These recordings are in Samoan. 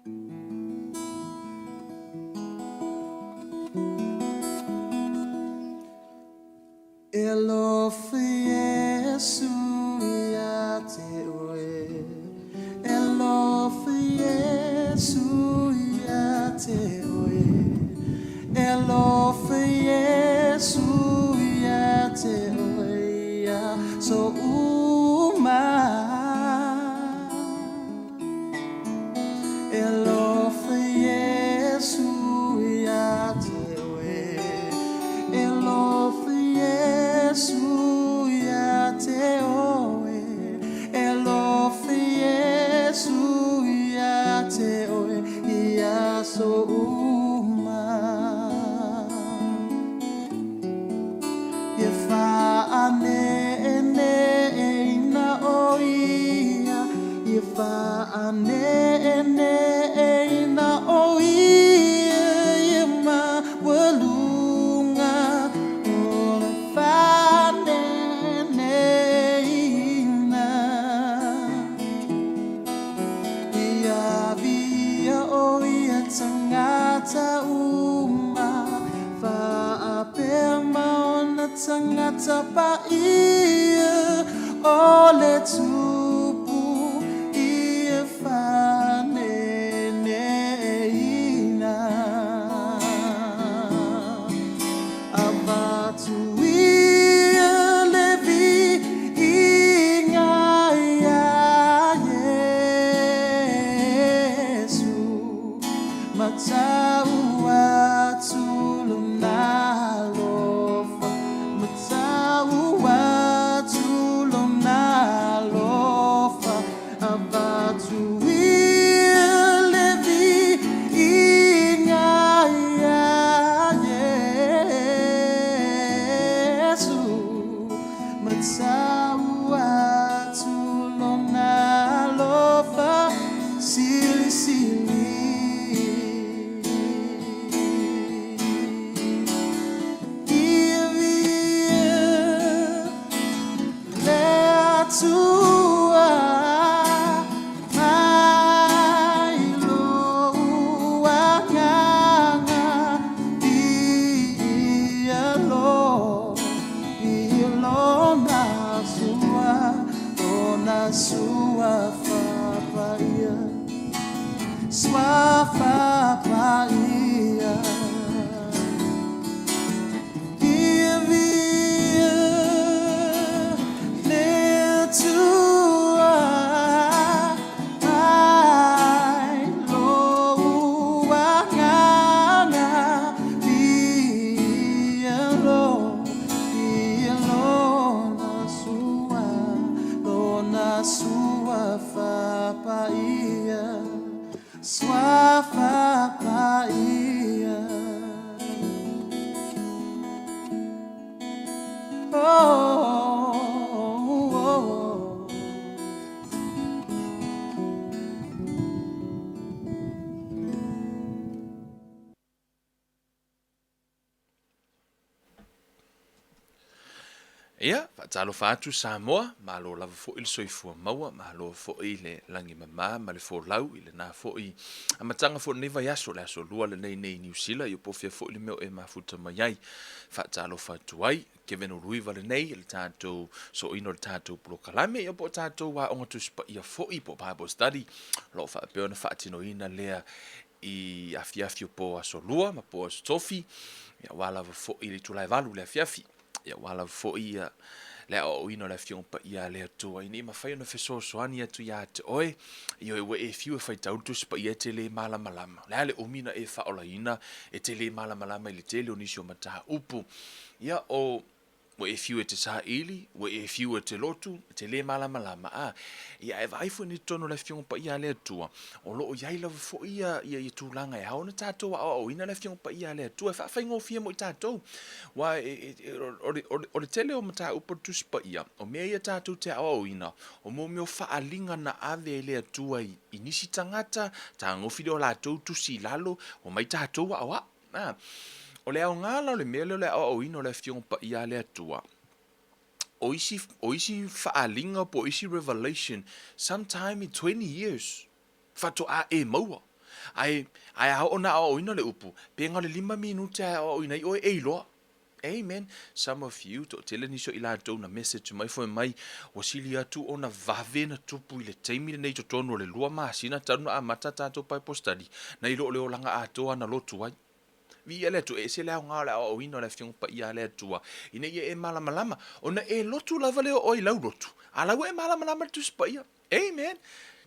E alofa Iesu ia te oe E alofa Iesu ia te oe E alofa Iesu ia te oe Ia so uma E alofa Iesu ia te oe E alofa Iesu ia te oe E alofa Iesu ia te oe Ia so uma Ia faaneneina o ia, Ia faaneneina o ia, Ia maualuga o le faaneneina. Ia via o ia tangata uma, Faapea ma ona tangata paia, O le Tupu ia faaneneina. Avatu ia le viiga iā Iesu, Matau atu lona alofa, Matau atu lona alofa, Avatu ia le viiga iā Iesu, Matau atu lona alofa silisili. Ia via le Atua mai lou agaga Viia lo, viia lona sua, lona sua fapaia. Sua fapaia. Ia via le Atua mai lou agaga Viia lo, viia lona sua, lona sua fapaia, sua fapaia. Oh, oh, oh. Ia, faatalofa atu Samoa, malo lava foi le soifua maua, malo foi le lagi mama ma le folau i lena foi amataga foi o lenei vaiaso, le aso lua lenei nei i Niu Sila, ia po o fea foi le mea o e mafuta mai ai. Faatalofa atu ai, Kevin Uluiva lenei, le tatou soina o le tatou polokalame, ia po o tatou aoga Tusi Paia foi po o Bible Study, o lo o faapea ona faatinoina lea i afiafi o po aso lua ma po aso tofi, ia aua lava foi le itula e 8 i le afiafi, ia aua lava foi ia le aoaoina o le Afioga Paia a le Atua, ina ia mafai ona fesoasoani atu ia te oe, ioe ua e fiu e faitau le Tusi Paia e te le malamalama. O le a le umi na e faaolaina e te le malamalama i le tele o nisi o mataupu. Ia o Ua e fiu e te saili, ua e fiu e te lotu, e te lē malamalama, a. Ia, ae vaai foi nei totonu o le Afioga Paia a le Atua, o lo o i ai lava foi ia, ia, ia tulaga e ao ona tatou aoaoina le Afioga Paia a le Atua e faafaigofie mo i tatou. Aua e, e, e, o, le, o, le, o le tele o mataupu o le Tusi Paia, o mea ia tatou te aoaoina, o mea o faaaliga na ave e le Atua i, i nisi tagata, tagofi lea o latou tusi i lalo, omai tatou aoao. A, o le aoga la o le mea lea o le aoaoina o le Afioga Paia a le Atua, o isi, o isi faaaliga po o isi revelation, sometime in 20 years, faatoa e maua. Ae, ae a oo ona aoaoina le upu, pe na o le lima minute lava e aoaoina ai oe e iloa. Amen. Some of you, toatele nisi o i latou na message mai fai mai, ua sili atu ona vave na tupu i le taimi lenei i totonu o le lua masina talu na amata a tatou Bible study, nai lo le olaga atoa na lotu ai. Viia le Atua, e ese le aoga o le aoaoina o le Afioga Paia a le Atua, ina ia e malamalama, ona e lotu lava lea o oe i lau lotu, a la ua e malamalama i le Tusi Paia. Amen!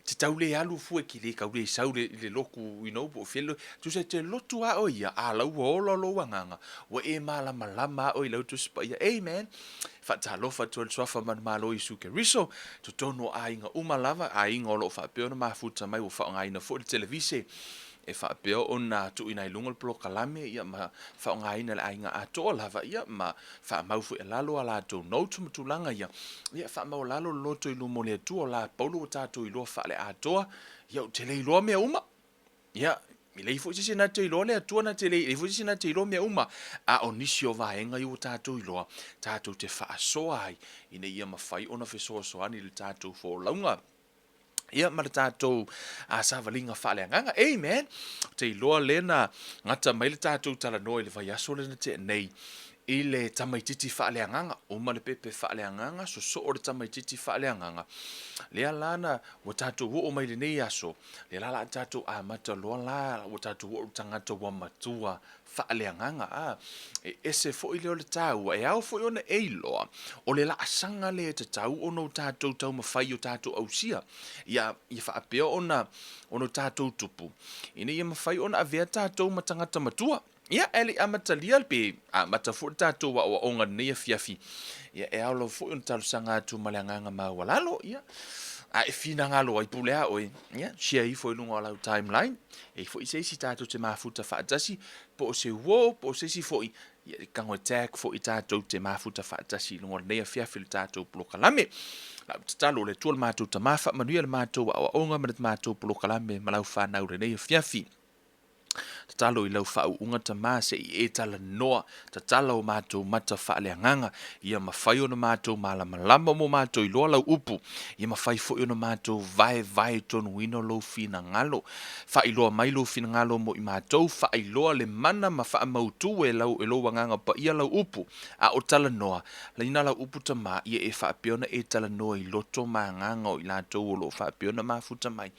Te tau le alu fua ki le kau le sau le, le loku, you know, po o fea le, tusa te lotu a oe ia, a la ua ola lou agaga, ua e malamalama a oe i lau Tusi Paia. Amen! Faatalofa atu ai le Suafa Manumalo o Iesu Keriso, totonu o aiga uma lava, aiga o lo o faapea ona mafuta mai, ua faaaogaina foi le televise e faapea ona tuuina ai luga le polokalame, ia ma faaaogaina e le aiga atoa lava, ia ma faamau foi i lalo a latou notes ma tulaga ia, ia faamaualalo le loto i luma o le Atua, o la Paulo ua tatou iloa faale-atoa, ia ou te le iloa mea uma. Ia, e leai foi se isi na te iloa le Atua na te le, leai foi se isi na te iloa mea uma, a o nisi o vaega ia ua tatou iloa, tatou te faasoa ai, ina ia mafai ona fesoasoani i le tatou folauga. Ia ma le tatou savaliga faaleagaga. Amen! Ou te iloa lea na gata mai le tatou talanoa i le vaiaso lea na tea nei i le tamaitiiti faaleagaga. Uma le pepe faaleagaga, sosoo le tamaitiiti faaleagaga. Lea la na ua tatou oo mai lenei aso, lea la la tatou amata loa la ua tatou oo i le tagata ua matua faaleagaga, a, e ese foi lea o le taua, e ao foi ona e iloa, o le laasaga lea e tatau ona o tatou taumafai i o tatou ausia, ia, ia faapea ona, ona o tatou tupu, ina ia mafai ona avea tatou ma tagata matua. Ia, ae le i amatalia pe amata foi le tatou aoaoga i lenei afiafi, ia, e ao lava foi ona talosaga atu ma le agaga maualalo, ia, a e finagalo ai, pule a oe, ia, share ifo i luga o lau timeline, E i ai foi se isi tatou te mafuta faatasi, po o se uo, po o se isi foi, ia e tago e tag foi tatou te mafuta faatasi i luga o lenei afiafi o le tatou polokalame. Lau tatalo, le Atua le matou Tama, faamanuia le matou aoaoga ma le matou polokalame ma lau fanau i lenei afiafi. Tatalo i lau faauuga Tama se i e talanoa, tatala o matou mata faaleagaga, ia mafai ona matou malamalama mo matou iloa lau upu, ia mafai foi ona matou vaevae tonuina lou finagalo. Faailoa mai lou finagalo mo i matou, faailoa le mana ma faamautu e lau e lou Agaga Paia lau upu, a o talanoa, laina lau upu Tama, ia e faapea ona e talanoa i loto ma agaga o i latou o lo o faapea ona mafuta mai,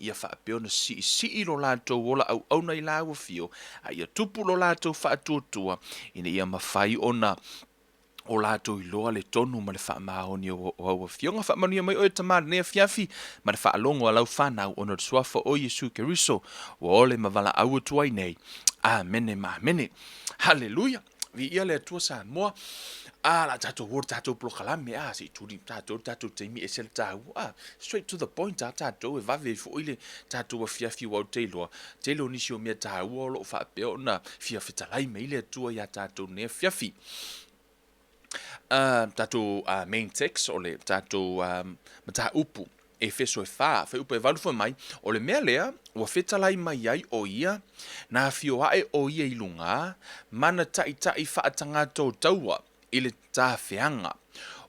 ia faapea ona siisii lo latou ola auauna i lau afio, a ia tupu lo latou faatuatua, ina ia mafai ona o latou iloa le tonu ma le faamaoni o au afioga. Faamanuia mai oe Tama i lenei afiafi ma le faalogo a lau fanau ona o le suafa o Iesu Keriso ua ole ma valaau atu ai nei. Amene ma amene. Haleluia! Viia le Atua Samoa. A, la tatou o le tatou polokalame, a, se i tuli tatou le tatou taimi ese le taua. A, straight to the point a tatou e vave ai foi le tatou afiafi aua ou te iloa, tele o nisi o mea taua o lo o faapea ona fia fetalai mai le Atua iā tatou i lenei afiafi. A, tatou main text o le tatou mataupu Efeso e 4, fuaiupu e 8 fai mai, O le mea lea ua fetalai mai ai ʻo ia, na afio aʻe ʻo ia i luga, ma na taʻitaʻi faatagata o taua i le tafeaga,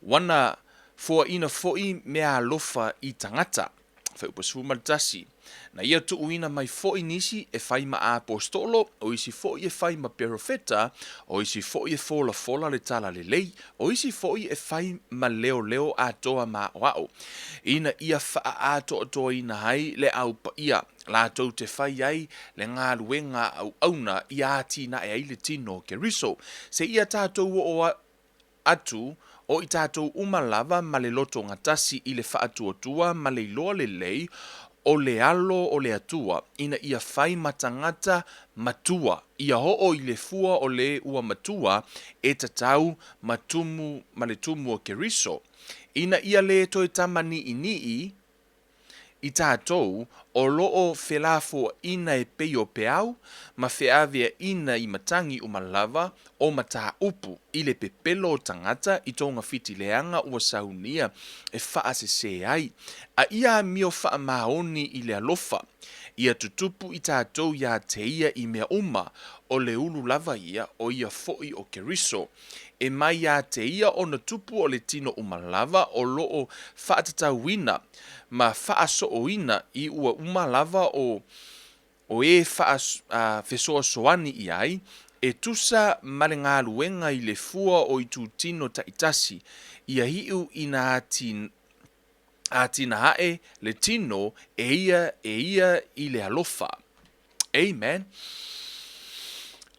ua na foaina foi meaalofa i tagata. Fuaiupu 11, Na ia tuuina mai foi nisi e fai ma aposetolo, o isi foi e fai ma perofeta, o isi foi e folafola le tala lelei, o isi foi e fai ma leoleo atoa ma aoao, ina ia faaatoatoaina ai le Au Paia, latou te fai ai le galuega auauna ia atinae ai le tino o Keriso, seia tatou oo atu o i tatou uma lava ma le loto gatasi i le faatuatua ma le iloa lelei o le alo o le Atua, ina ia fai ma tagata matua, ia oo i le fua o le ua matua e tatau ma tumu ma le tumu o Keriso, ina ia le toe tamaniʻiniʻi i tatou o lo o felafoaiina e pei o peau ma feaveaiina i matagi uma lava o mataupu i le pepelo o tagata i togafiti leaga ua saunia e faasese ai, a ia amio faamaoni i le alofa, ia tutupu i tatou iā te ia i mea uma, o le ulu lava ia, o ia foi o Keriso. E mai iā te ia ona tupu o le tino uma lava o lo o faatatauina ma faasooina i ua uma lava o. o e fesoasoani i ai, e tusa ma le galuega i le fua o itutino taitasi, ia iu ina atinae le tino e ia e ia i le alofa. Amen.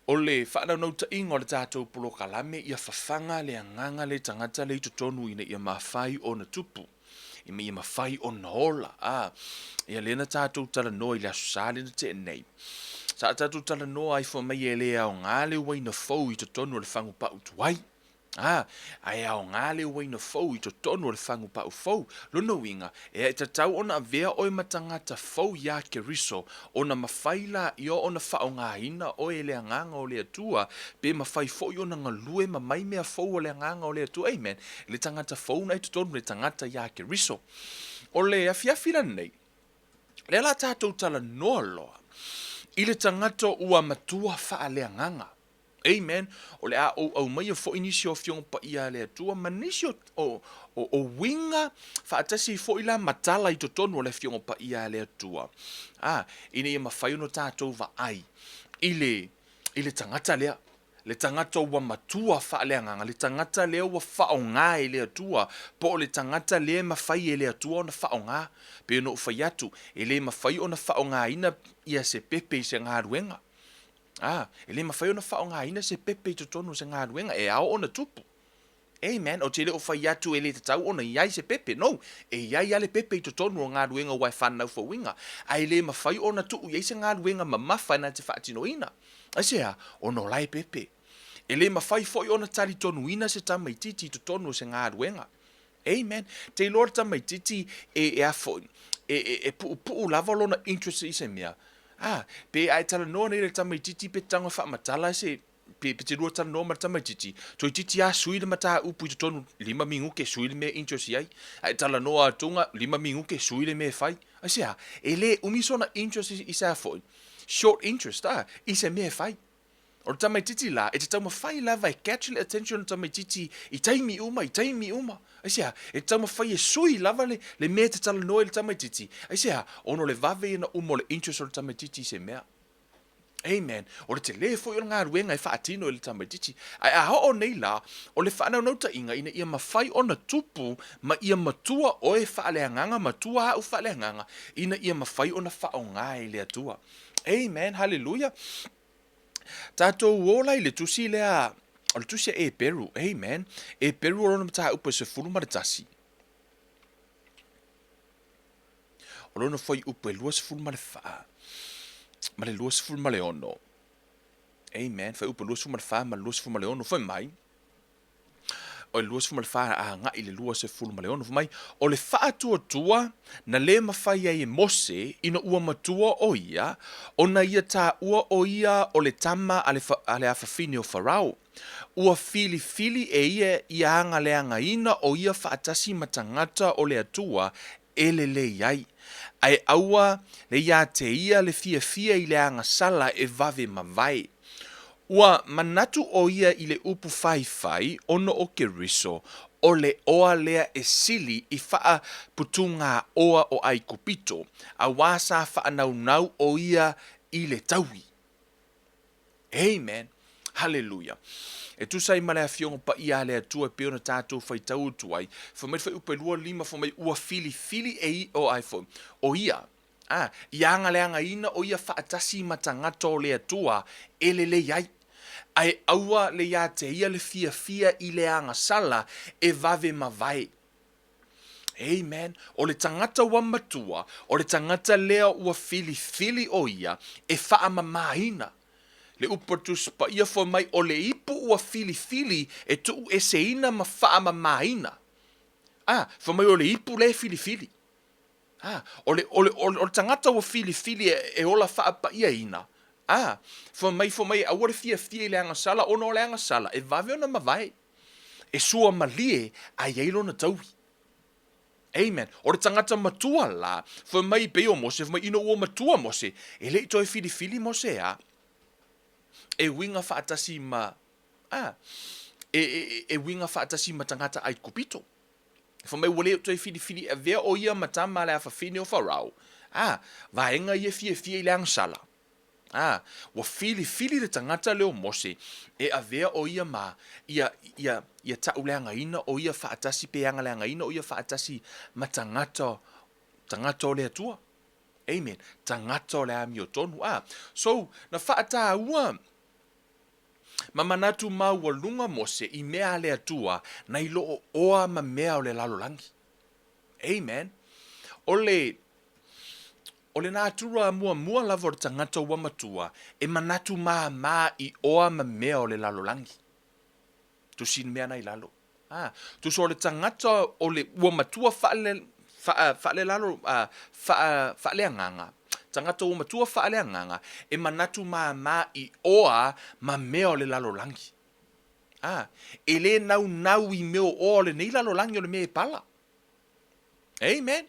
O le faanaunautai o le tatou polokalame ia fafaga le agaga le tagata le i totonu ina ia mafai ona tupu, ina ia mafai ona ola. A, ia lea na tatou talanoa i le Aso Sa lea na tea nei. Sa tatou talanoa ai fai mai e le aoga le uaina fou i totonu o le fagu pau tuai. Ā, a e aoga le uaina fou i totonu o le fagu pau fou. Lona uiga, e tatau ona avea oe ma tagata fou iā Keriso, ona mafai laia ona faaaogaina oe e le Agaga o le Atua, pe mafai foi ona galue ma mai mea fou a le Agaga o le Atua. Amen. Le tagata fou na i totonu, le tagata iā Keriso. O le afiafi lenei, lea la tatou talanoa loa i le tagata ua matua faaleagaga. Amen. O le a ou aumaia foi nisi o Afioga Paia a le Atua ma nisi o, o, o, o uiga faatasi foi la ma tala i totonu o le Afioga Paia a le Atua. A, ina ia mafai ona tatou vaai i le, i le tagata lea, le tagata ua matua faaleagaga, le tagata lea ua faaaoga e le Atua, po o le tagata lea e mafai e le Atua ona faaaoga. Pei ona ou fai atu, e le mafai ona faaaogaina ia se pepe i se galuega. Ā, e le mafai ona faaaogaina se pepe i totonu o se galuega, e ao ona tupu. Amen. Ou te le o fai atu e le tatau ona i ai se pepe. No. E i ai lava le pepe i totonu o galuega ua e fanau fouina. Ae e le mafai ona tuu i ai se galuega mamafa e na te faatinoina. Aisea? Ona o la e pepe. E le mafai foi ona talitonuina se tamaitiiti i totonu o se galuega. Amen. Te iloa le tamaitiiti e, e a foi, e, e, e puupuu lava lona interest i se mea. Ah, pe a e talanoa nei le tamaitiiti pe tago e faamatala se, pe, pe te lua talanoa ma le tamaitiiti, toeitiiti a sui le mataupu i totonu lima minuke sui le mea e interest i ai. A e talanoa atuga lima minuke sui le mea e fai. Aisea? E le umi sona interest i, i se a foi, short interest, ah, i se mea e fai. O le tamaitiiti la, e te taumafai lava e catch le attention o le tamaitiiti i taimi uma, i taimi uma. Aisea? E te taumafai e sui lava le, le mea e te talanoa i le tamaitiiti. Aisea? Ona o le vave ia ona uma o le interest o le tamaitiiti i se mea. Amen. O le tele foi o le galuega e faatino e le tamaitiiti. Ae a oo nei la, o le faanaunautai ina ia mafai ona tupu ma ia matua oe faaleagaga, matua au faaleagaga, ina ia mafai ona faaaoga e le Atua. Amen. Hallelujah. Tatou o la i le tusi lea, o le tusi a Eperu, amen. Eperu o lona mataupu e 11. O lona fuaiupu e 24 ma le 26. Amen. Fuaiupu 24 ma le 26. Fai mai, o le 24 agai i le 26, fai mai, O le faatuatua na lē mafai ai e Mose ina ua matua ʻo ia, ona ia taua ʻo ia o le tama a le, a le afafine o Farao. Ua filifili e ia ia agaleagaina ʻo ia faatasi ma tagata o le Atua e lelei ai, ae aua le iā te ia le fiafia i le agasala e vave mavae. Ua manatu ʻo ia i le upu faifai ona o Keriso, o le oa lea e sili i faaputugāoa o ʻAikupito, auā sa faanaunau ʻo ia i le taui. Amen. Haleluia. E tusa ai ma le Afioga Paia a le Atua e pei ona tatou faitau atu ai, fai mai le fuaiupu e 25, fai mai, Ua filifili e i, o ai foi, ʻo ia, ā, i agaleagaina ʻo ia faatasi ma tagata o le Atua e lelei ai, ae aua le iā te ia le fiafia i le agasala e vave mavae. Amen. O le tagata ua matua, o le tagata lea ua filifili ʻo ia e faamamāina. Le upu a le Tusi Paia fai mai, o le ipu ua filifili e tuueseina ma faamamāina. A, fai mai o le ipu lea e filifili. A, o le, o le, o le, o le tagata ua filifili e, e ola faapaiaina, a, fai mai, fai mai e aua le fiafia i le agasala, ona o le agasala e vave ona mavae. E sua malie a i ai lona taui. Amen. O le tagata matua la, fai mai pei o Mose, fai mai ina ua matua Mose, e le i toe filifili Mose a, e uiga faatasi ma, a, e, e, e uiga faatasi ma tagata Aikupito. Fai mai ua le toe filifili e avea ʻo ia ma tama a le afafine o Farao, a, vaega ia e fiafia i le agasala. Ā, ua filifili le tagata lea o Mose e avea ʻo ia ma ia, ia, ia taʻuleagaina ʻo ia faatasi pe agaleagaina ʻo ia faatasi ma tagata, tagata o le Atua. Amen. Tagata o le amiotonu. Ā, so, na faataua ma manatu maualuga Mose i mea a le Atua na i loo oa ma mea o le lalolagi. Amen. O le, O le natura muamua lava o le tagata ua matua e manatu māmā i oa ma mea o le lalolagi. Tusi le mea na i lalo. A, tusa o le tagata o le ua matua faale, faa, faalelalo, a, faa, faaleagaga, tagata ua matua faaleagaga e manatu māmā i oa ma mea o le lalolagi. A, e le naunau i mea o oa o lenei lalolagi o le mea e pala. Amen.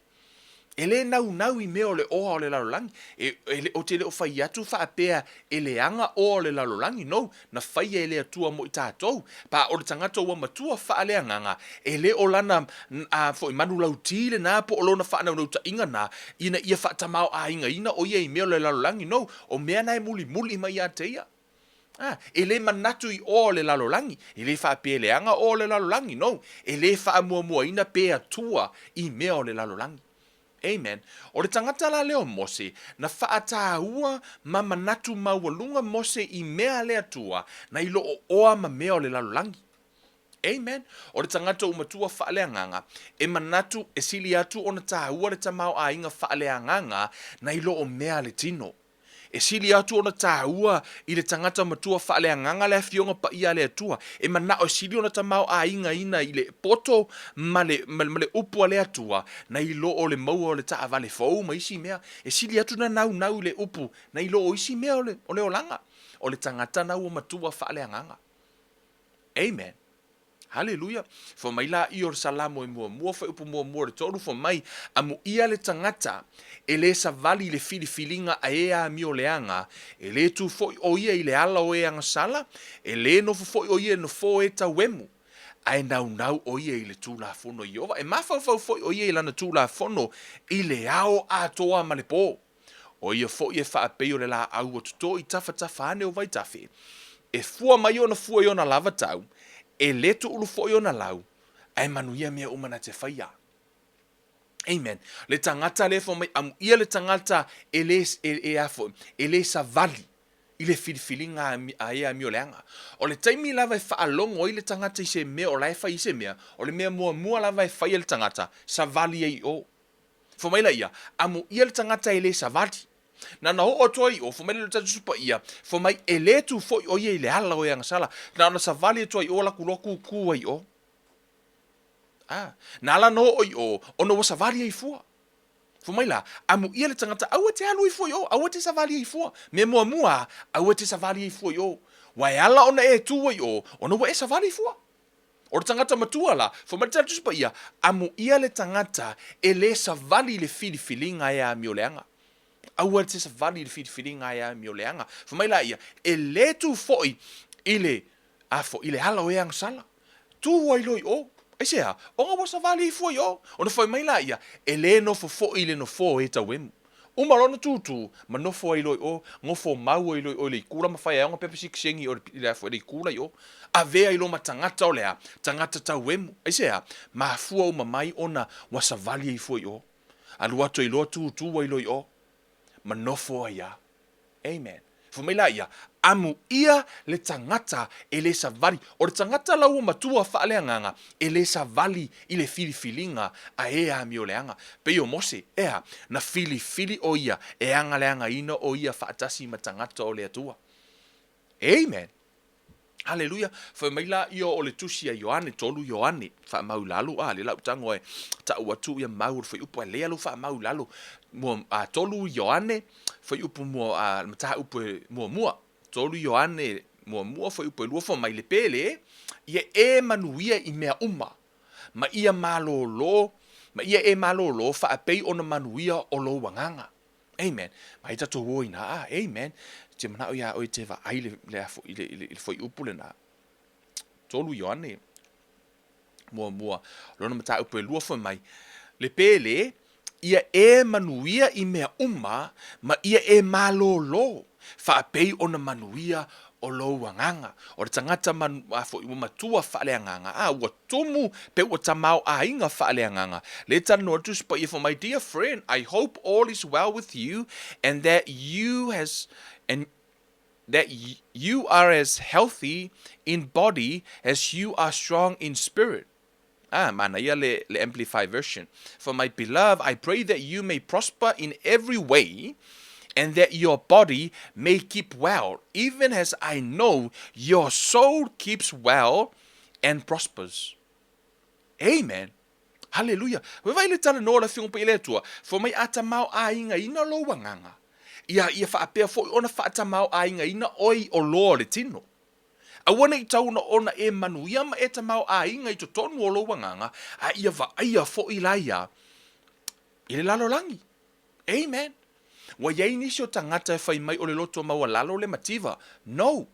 E le naunau i mea o le oa o le lalolagi. E, e, ou te le o fai atu faapea e leaga oa o le lalolagi, no, na faia e le Atua mo i tatou. Pa o le tagata ua matua faaleagaga, e le o lana a, foi manulauti lena po o lona faanaunautai na, ina ia faatamaoaigaina o ia i mea o le lalolagi, no, o mea na e mulimuli mai ia te ia. A, e le manatu i oa o le lalolagi, e le faapea leaga oa o le lalolagi, no, e le faamuamuaina pe Atua i mea o le lalolagi. Amen. O le tagata la lea o Mose, na faatāua ma manatu maualuga Mose i mea a le Atua, na i loo oa ma mea o le lalolagi. Amen. O le tagata ua matua faaleagaga, e manatu e sili atu ona tāua le tamaoaiga faaleagaga na i loo mea a le tino. E sili atu ona tāua i le tagata matua faaleagaga le Afioga Paia a le Atua, e manao e sili ona tamaoaigaina i le poto ma le, ma le upu a le Atua, nai lo o le maua o le taavale fou ma isi mea. E sili atu ona naunau i le upu nai lo o isi mea o le, o le olaga. O le tagata na ua matua faaleagaga. Amen. Haleluia! Fai mai laia o le Salamo e muamua, fuaiupu muamua o le tolu, fai mai, Amuia le tagata e lē savali i le filifiliga a e amio leaga, e lē tu foi ʻo ia i le ala o e agasala, e lē nofo foi ʻo ia i le nofo o e tauemu, ae naunau ʻo ia i le Tulafono a Ieova, e mafaufau foi ʻo ia i lana Tulafono i le ao atoa ma le pō. ʻO ia foi e faapei o le lāʻau ua totō i tafatafa ane o vaitafe, e fua mai ona fua i ona lava tau, e le tuʻulu foi ona lau, ae manuia mea uma na te faia. Amen. Le tagata lea fai mai, amuia le tagata e le, e, e a foi, e le savali i le filifiliga a e amio leaga. O le taimi lava e faalogo ai le tagata i se mea o la e fai i se mea, o le mea muamua lava e fai e le tagata, savali ai i o. Fai mai laia, Amuia le tagata e le savali. Na ona oo atu ai i o, fai mai le Tusi Paia, fai mai, e le tu foi ʻo ia i le ala o e agasala. Na ona savali atu ai i o, alu atu loa kūkū ai i o. A, na ala ona oo i o, ona ua savali ai fua. Fai mai la, Amuia le tagata, aua e te alu ai fua i o, aua e te savali ai fua. Mea muamua a, aua e te savali ai fua i o. Ua e ala ona e tu ai i o, ona ua e savali fua. O le tagata matua la, fai mai le Tusi Paia, amuia le tagata e le savali i le filifiliga e amio leaga. Aua te savali i le filifiliga e amio leaga. Fai mai la ia, e le tu foi i le, a foi, i le ala o e agasala. Tu ai loa i o. Aisea? Ona ua savali ai fua i o. Ona fai mai la ia, e le nofo foi i le nofo o e tauemu. Uma loa ona tūtū, ma nofo ai loa i o, nofo mau ai loa i o i le ikula ma fai ai ona pepa sikisengi i o i le i le ikula i o. Avea ai loa ma tagata o le a, tagata tauemu. Aisea? Mafua uma mai ona ua savali ai fua i o. Alu atu ai loa tūtū ai loa i o, ma nofo ai a. Amen. Fai mai la ia, amuia le tagata e le savali. O le tagata la ua matua faaleagaga, e le savali i le filifiliga a e amioleaga. Pei o Mose, ea, na filifili ʻo ia e agaleagaina ʻo ia faatasi ma tagata o le Atua. Amen. Haleluia! Fai mai la ia o le tusi a Ioane, 3 Ioane, faamau i lalo, a, lea la ou tago e tau atu ia mau o le fuaiupu, a lea lou faamau i lalo, mua, a, 3 Ioane, fuaiupu mua, a, le mataupu e muamua, 3 Ioane muamua, fuaiupu e lua, fai mai le pele, ia e manuia i mea uma, ma ia malōlō, ma ia e malōlō faapei ona manuia o lou agaga. Amen. Mai tatou o inā, ah, amen. Te manaʻo iā ʻoe te vaai le, le, afo, i le, i le, i le fuaiupu lenā. 3 Ioane muamua, lona mataupu e lua fai mai, le pele, ia e manuia i mea uma, ma ia e malōlō. Faapei ona manuia o lou agaga. O le tagata manu, a foi ua matua faaleagaga, a ua tumu pe ua tamaoaiga faaleagaga. Le talanoa le Tusi Paia for my dear friend, I hope all is well with you and that you has and that you are as healthy in body as you are strong in spirit. Ah, manaia le, le Amplified Version. For my beloved, I pray that you may prosper in every way and that your body may keep well, even as I know your soul keeps well and prospers. Amen. Hallelujah. Ua vaai le talanoa o le Afioga Paia le Atua, fai mai a tamaoaigaina lou agaga, ia, ia faapea foi ona faatamaoaigaina oe i oloa o le tino. Aua ne i tau ona ona e manuia ma e tamaoaiga i totonu o lou agaga, a ia vaaia foi la ia i le lalolagi. Amen. Ua i ai nisi o tagata e fai mai o le loto maualalo le mativa. No.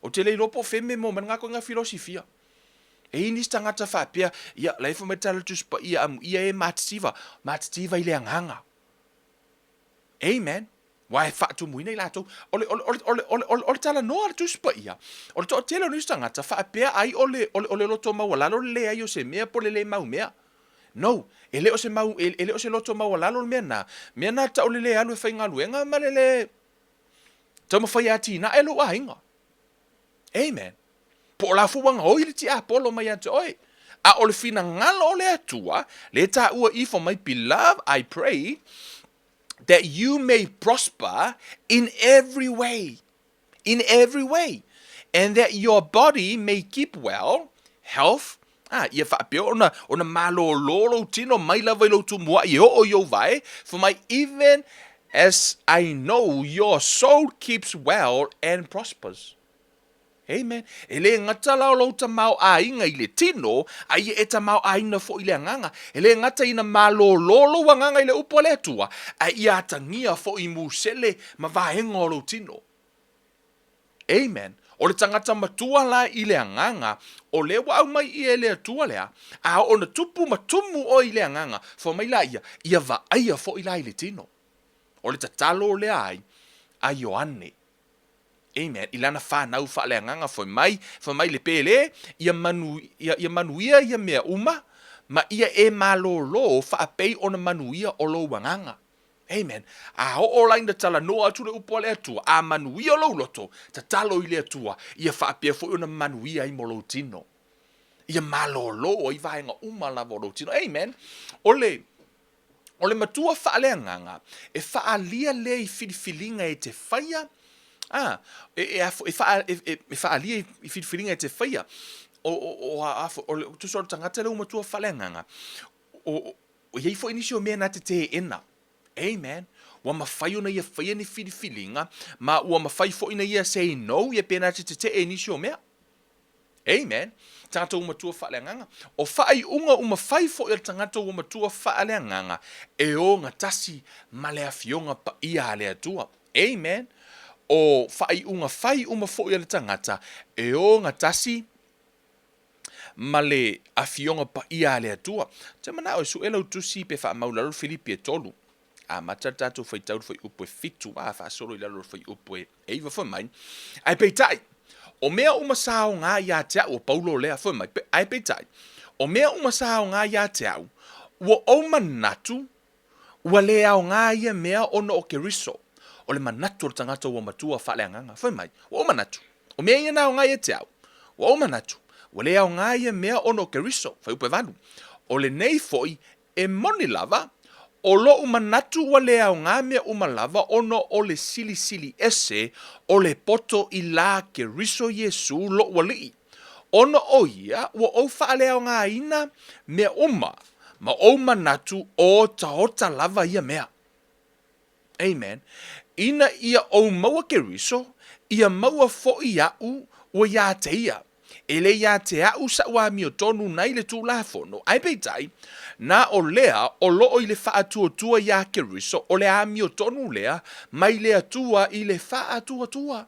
Ou te le iloa po o fea mea e maua mai lena koiga filosifia. E i ai nisi tagata faapea, ia, la e fai mai le Tala o le Tusi Paia, amuia e matitiva, matitiva i le agaga. Amen. Aua e faatumuina i latou. O le, o le, o le, o le, o le, o le, o le talanoa a le Tusi Paia, o le toatele o nisi tagata faapea ai o le, o le, o le loto maualalo le leai o se mea po o le le mau mea. No, e le o se mau, e, e le o se loto maualalo le mea na. Mea na tau le le alu e faigaluega ma le le taumafai e atinae lou aiga. Amen. Po o la foi ua gaoi le tiapolo mai ia te oe. A o le finagalo o le Atua, le taua ifo mai, Beloved, I pray that you may prosper in every way, in every way, and that your body may keep well, health, ah, ia faapea ona, ona malōlō lou tino mai lava i lou tumuaʻi e oo i ou wae, for my even as I know your soul keeps well and prospers. Amen. E le gata la o lou tamaoaiga i le tino, a ia e tamaoaiina foi i le agaga. E le gata ina malōlō lou agaga i le upu a le Atua, a ia atagia foi i musele ma vaega o lou tino. Amen. O le tagata matua la i le agaga, o lea ua aumai ia e le Atua lea, a oo ina tupu ma tumu oe i le agaga, fai mai la ia, ia vaaia foi la i le tino. O le tatalo lea ai a Ioane. Amen. I lana whanau faaleagaga fai mai, fai mai le pele, ia, manu, ia, ia manuia ia mea uma, ma ia e malōlō faapei ona manuia o lou agaga. Amen. A oo la ina talanoa atu le upu a le Atua, a manuia lou loto, tatalo i le Atua, ia faapea foi ona manuia ai mo lou tino. Ia malōlō ai vaega uma lava o lou tino. Amen. O le, O le matua faaleagaga, e faaalia lea i filifiliga e te faia, ā, e, e, e, faa, e, e, e faaalia i filifiliga e te faia. O, o, o, a, a, o le, tusa o le tagata lea ua matua faaleagaga, o, o, o i ai foi nisi o mea na te teena. Amen. Ua mafai ona ia faia ni filifiliga, ma ua mafai foi ona ia say no, ia pena te tetee i nisi o mea. Amen. Tagata ua matua faaleagaga. O faaiuga uma fai foi a le tagata ua matua faaleagaga e ogatasi ma le Afioga Paia a le Atua. Amen. O faaiuga fai uma foi a le tagata e ogatasi ma le Afioga Paia a le Atua. Ou te manao e sue lau tusi pe faamau i lalo le Filipi e tolu. Amata le tatou faitau i le fuaiupu e fitu, a faasolo i lalo o le fuaiupu e eiva fai mai. Ae peitai, o mea uma sa aoga ia te au, o Paulo lea, fai mai, ae peitai, o mea uma sa aoga ia te au, ua ou manatu, ua le aoga ia mea ona o Keriso. O le manatu o le tagata ua matua faaleagaga. Fai mai, ua ou manatu, o mea ia na aoga ia te au, ua ou manatu, ua le aoga ia mea ona o Keriso. Fuaiupu e valu, o lenei foi E moni lava, o loʻu manatu ua le aoga mea uma lava ona o le silisili ese o le poto i lā Keriso Iesū loʻu Aliʻi, ona o ia ua ou faaleaogaina mea uma ma ou manatu o otaota lava ia mea. Amen. Ina ia ou maua Keriso, ia maua foʻi aʻu ua iā te ia. E le iā te aʻu saʻu amiotonu nai le Tulafono, ae peitai, na o lea o loo i le faatuatua iā Keriso o le amiotonu lea mai le Atua i le faatuatua.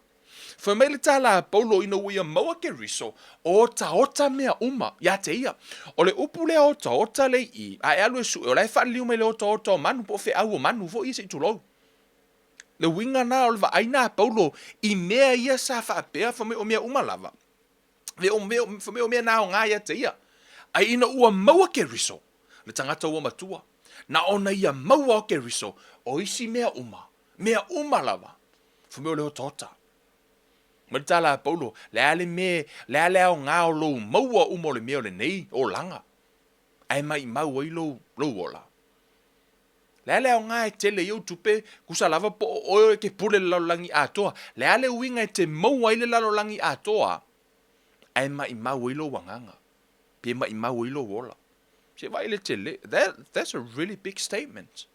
Fai mai le tala a Paulo ina ua ia maua Keriso, otaota mea uma iā te ia. O le upu lea otaota le i, a e alu e sue, o la e faaliliu mai le otaota o manu po o feau o manu foi ia se i tulou. Le uiga na o le vaai na a Paulo i mea ia sa faapea fai mai o mea uma lava, me o mea, fai mai o mea na aoga ia te ia. Ae ina ua maua Keriso, le tagata ua matua, na ona ia maua o Keriso, o isi mea uma, mea uma lava, fai mai o le otaota. Mai le tala a Paulo, le a le mea, le a le aoga o lou maua uma o le mea o lenei olaga, ae maimau ai lou, lou ola. Le a le aoga e tele ai ou tupe, tusa lava po o oe e te pule i le lalolagi atoa. Le a le uiga e te maua ai le lalolagi atoa, ae maimau ai lou agaga, pe maimau ai lou ola. Se vaai le tele, that, that's a really big statement.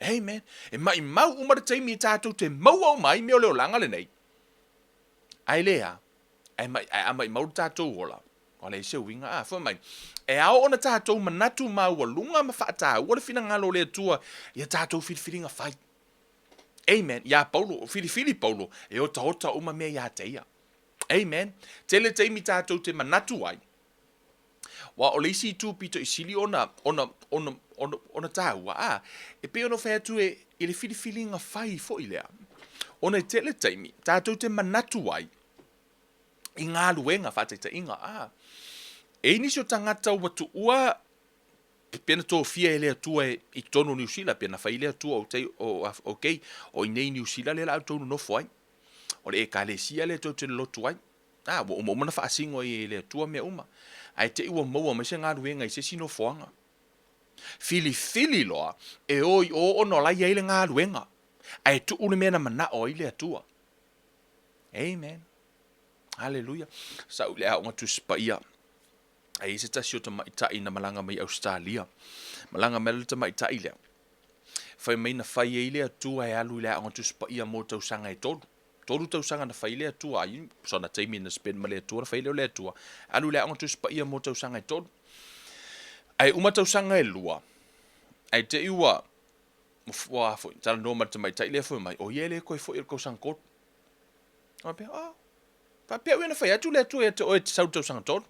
Amen. E maimau uma le taimi e tatou te maua uma ai mea o le olaga lenei. Ae le a, ae, mai, ae a maimau le tatou ola, Ua leai se uiga. A, fai mai, e ao ona tatou manatu maualuga ma faataua le finagalo o le Atua i a tatou filifiliga fai. Amen. Iā Paulo, filifili Paulo, e otaota uma mea iā te ia. Amen. Tele taimi tatou te manatu ai, Aua o le isi itu pito i sili ona, ona, ona, ona, ona tāua, a, e pei ona fai atu e, i le filifiliga fai foi lea. Ona e tele taimi, tatou te manatu ai, i galuega faataitaiga, a, e i ai nisi o tagata ua tuua pe na tofia e le Atua i totonu o Niu Sila, pe na fai le Atua o te, o, okay, o inei i Niu Sila lea la outou nonofo ai. O le ekalesia lea tou te lolotu ai. A, ua uma uma na faasino ai e le Atua mea uma. Ae te i ua maua mai se galuega i se isi nofoaga. Filifili loa e o i o ona o la e i ai le galuega, ae tuu le mea na manao ai le Atua. Amen. Haleluia. Sa ou i le aoga Tusi Paia. Ae i ai se tasi o tamaitai na malaga mai Ausetalia. Malaga mai le tamaitai lea. Fai mai na fai ai le Atua e alu i le aoga Tusi Paia mo tausaga e tolu. Tolu tausaga na fai le Atua ai, sona taimi na spend ma le Atua, na fai lea o le Atua. Alu i le aoga Tusi Paia mo tausaga e tolu. Ae uma tausaga e lua, ae te i ua Ua foi, talanoa ma le tamaitai lea foi mai, o ia e le toe foi i le tausaga tolu. Faapea, oh, faapea ua na fai atu le Atua ia te oe e te sau i le tausaga tolu.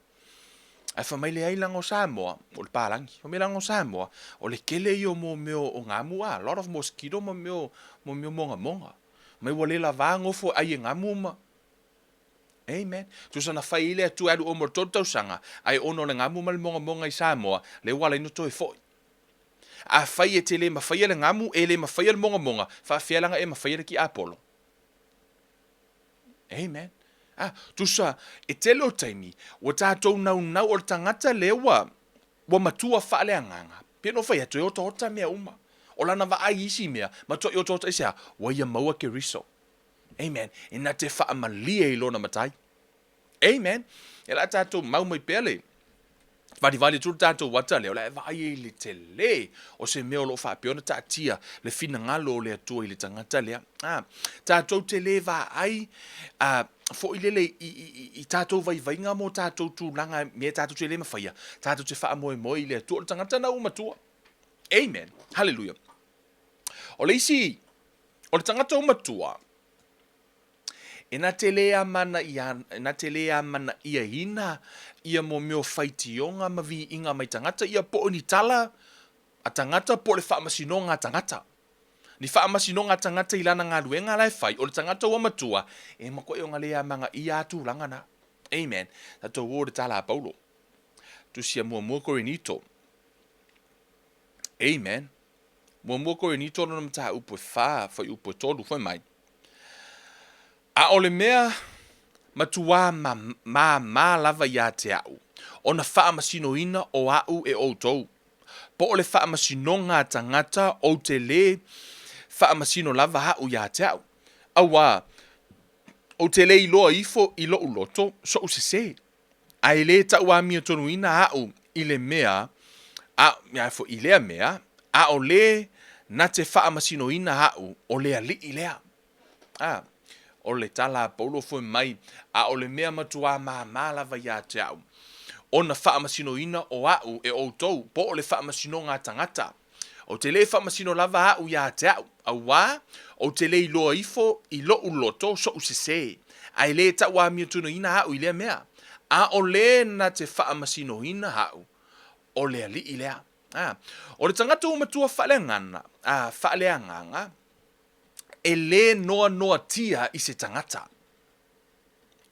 Ae fai mai leai leaga o Samoa, o le palagi. Fai mai leaga o Samoa, o le tele ia o mo mea o gamu, a lot of mosquito ma mea o, mo mea o mogamoga. Mai ua le lavā nofo e ai e gamu ma Amen. Tusa na fai ai le Atua e alu oe mo le tolu tausaga, ae ona o le gamu ma le mogamoga i Samoa, lea ua ala ai ona toe foi. Afai e te le mafaia le gamu, e le mafaia le mogamoga, faafefea la ona e mafaia le tiapolo? Amen. Ah, tusa, e tele o taimi, ua tatou naunau o le tagata lea ua, ua matua faaleagaga. Pei ona ou fai atu, e otaota mea uma. O lana vaai i isi mea, matuai otaota i se a? Ua ia maua Keriso. Amen. E na te faamalie i lona matai. Amen. E la tatou mau mai pea le valivali atu le tatou ata lea, o le a e vaai ai i le tele o se mea o lo o faapea ona taatia le finagalo o le Atua i le tagata lea. Ah, tatou te le vaai ah, foi lele i, i, i, i tatou vaivaiga mo tatou tulaga mea tatou te le mafaia, tatou te faamoemoe i le Atua. O le tagata na ua matua. Amen. Hallelujah. O le isi, o le tagata ua matua, E na te lē na te lē amana'iaina ia mo mea o faitioga ma viiga mai tagata ia po o ni tala a tagata po o le faamasinoga a tagata. Ni faamasinoga a tagata i lana galuega la e fai, o le tagata ua matua, e matuai ona lē amanaia a tulaga na. Amen. Tatou o i le tala a Paulo. Tusi a muamua Korinito. Amen. Muamua Korinito lona mataupu e fa, fuaiupu e tolu, fai mai, A o le mea matuā māmā lava iā te a'u, ona faamasinoina o a'u e ʻoutou, po o le faamasinoga a tagata ou te lē faamasino lava a'u iā te a'u, auā, ou te lē iloa ifo i loʻu loto soʻu sesē. A e lē tauamiatonuina aʻu i le mea, a, i lea mea, ʻaʻole na te faamasinoina aʻu o le aliʻi lea. A, o le tala a Paulo foi mai, a o le mea matuā māmā lava iā te aʻu, ona faamasinoina o aʻu e ʻoutou, po o le faamasinoga a tagata. Ou te lē faamasino lava aʻu iā te aʻu, auā, ou te lē iloa ifo i loʻu loto soʻu sesē, a e lē tauamiatunoina aʻu i lea mea. ʻAʻole na te faamasinoina aʻu, o le aliʻi lea. A, o le tagata ua matua faaleagana, a, faaleagaga, e lē noanoatia i se tagata.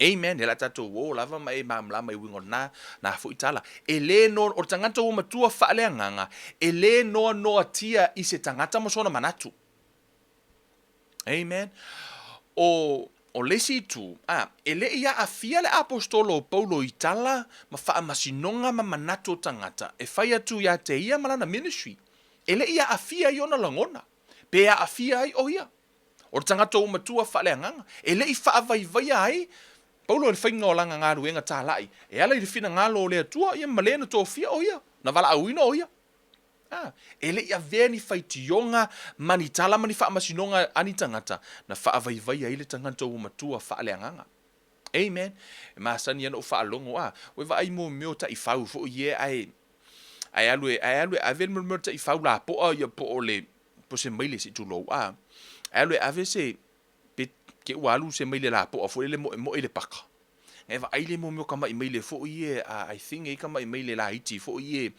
Amen. He la tatou ō lava ma e malamalama i uiga o lena, na foi tala. E lē no, o le tagata ua matua faaleagaga, e lē noanoatia i se tagata ma sona manatu. Amen. O, o le isi itu, a, e le i aafia le aposetolo o Paulo i tala ma faamasinoga ma manatu o tagata e fai atu iā te ia ma lana ministry. E le i aafia ai ona lagona, pe aafia ai o ia. O le tagata ua matua faaleagaga, e le i faavaivaia ai Paulo i le faiga o lana galuega talai, e ala i le finagalo o le Atua, ia ma le na tofia o ia, na valaauina o ia. A, e le i avea ni faitioga ma ni tala ma ni faamasinoga a ni tagata, na faavaivaia ai le tagata ua matua faaleagaga. Amen. E masani ana ou faalogo, a, ua e vaai mo mea o taifau foi ia ae, ae alu e, ae alu e ave le mea o le taifau lapoa ia po o le, po o se maile se i tulou, a, ae alu e ave se, pe te ua alu se maile lapoa foi lele moemoe i le paka. E vaai le mo mea o kamaʻi maile foi ia, I think e i ai kamaʻi maile laiti foi ia,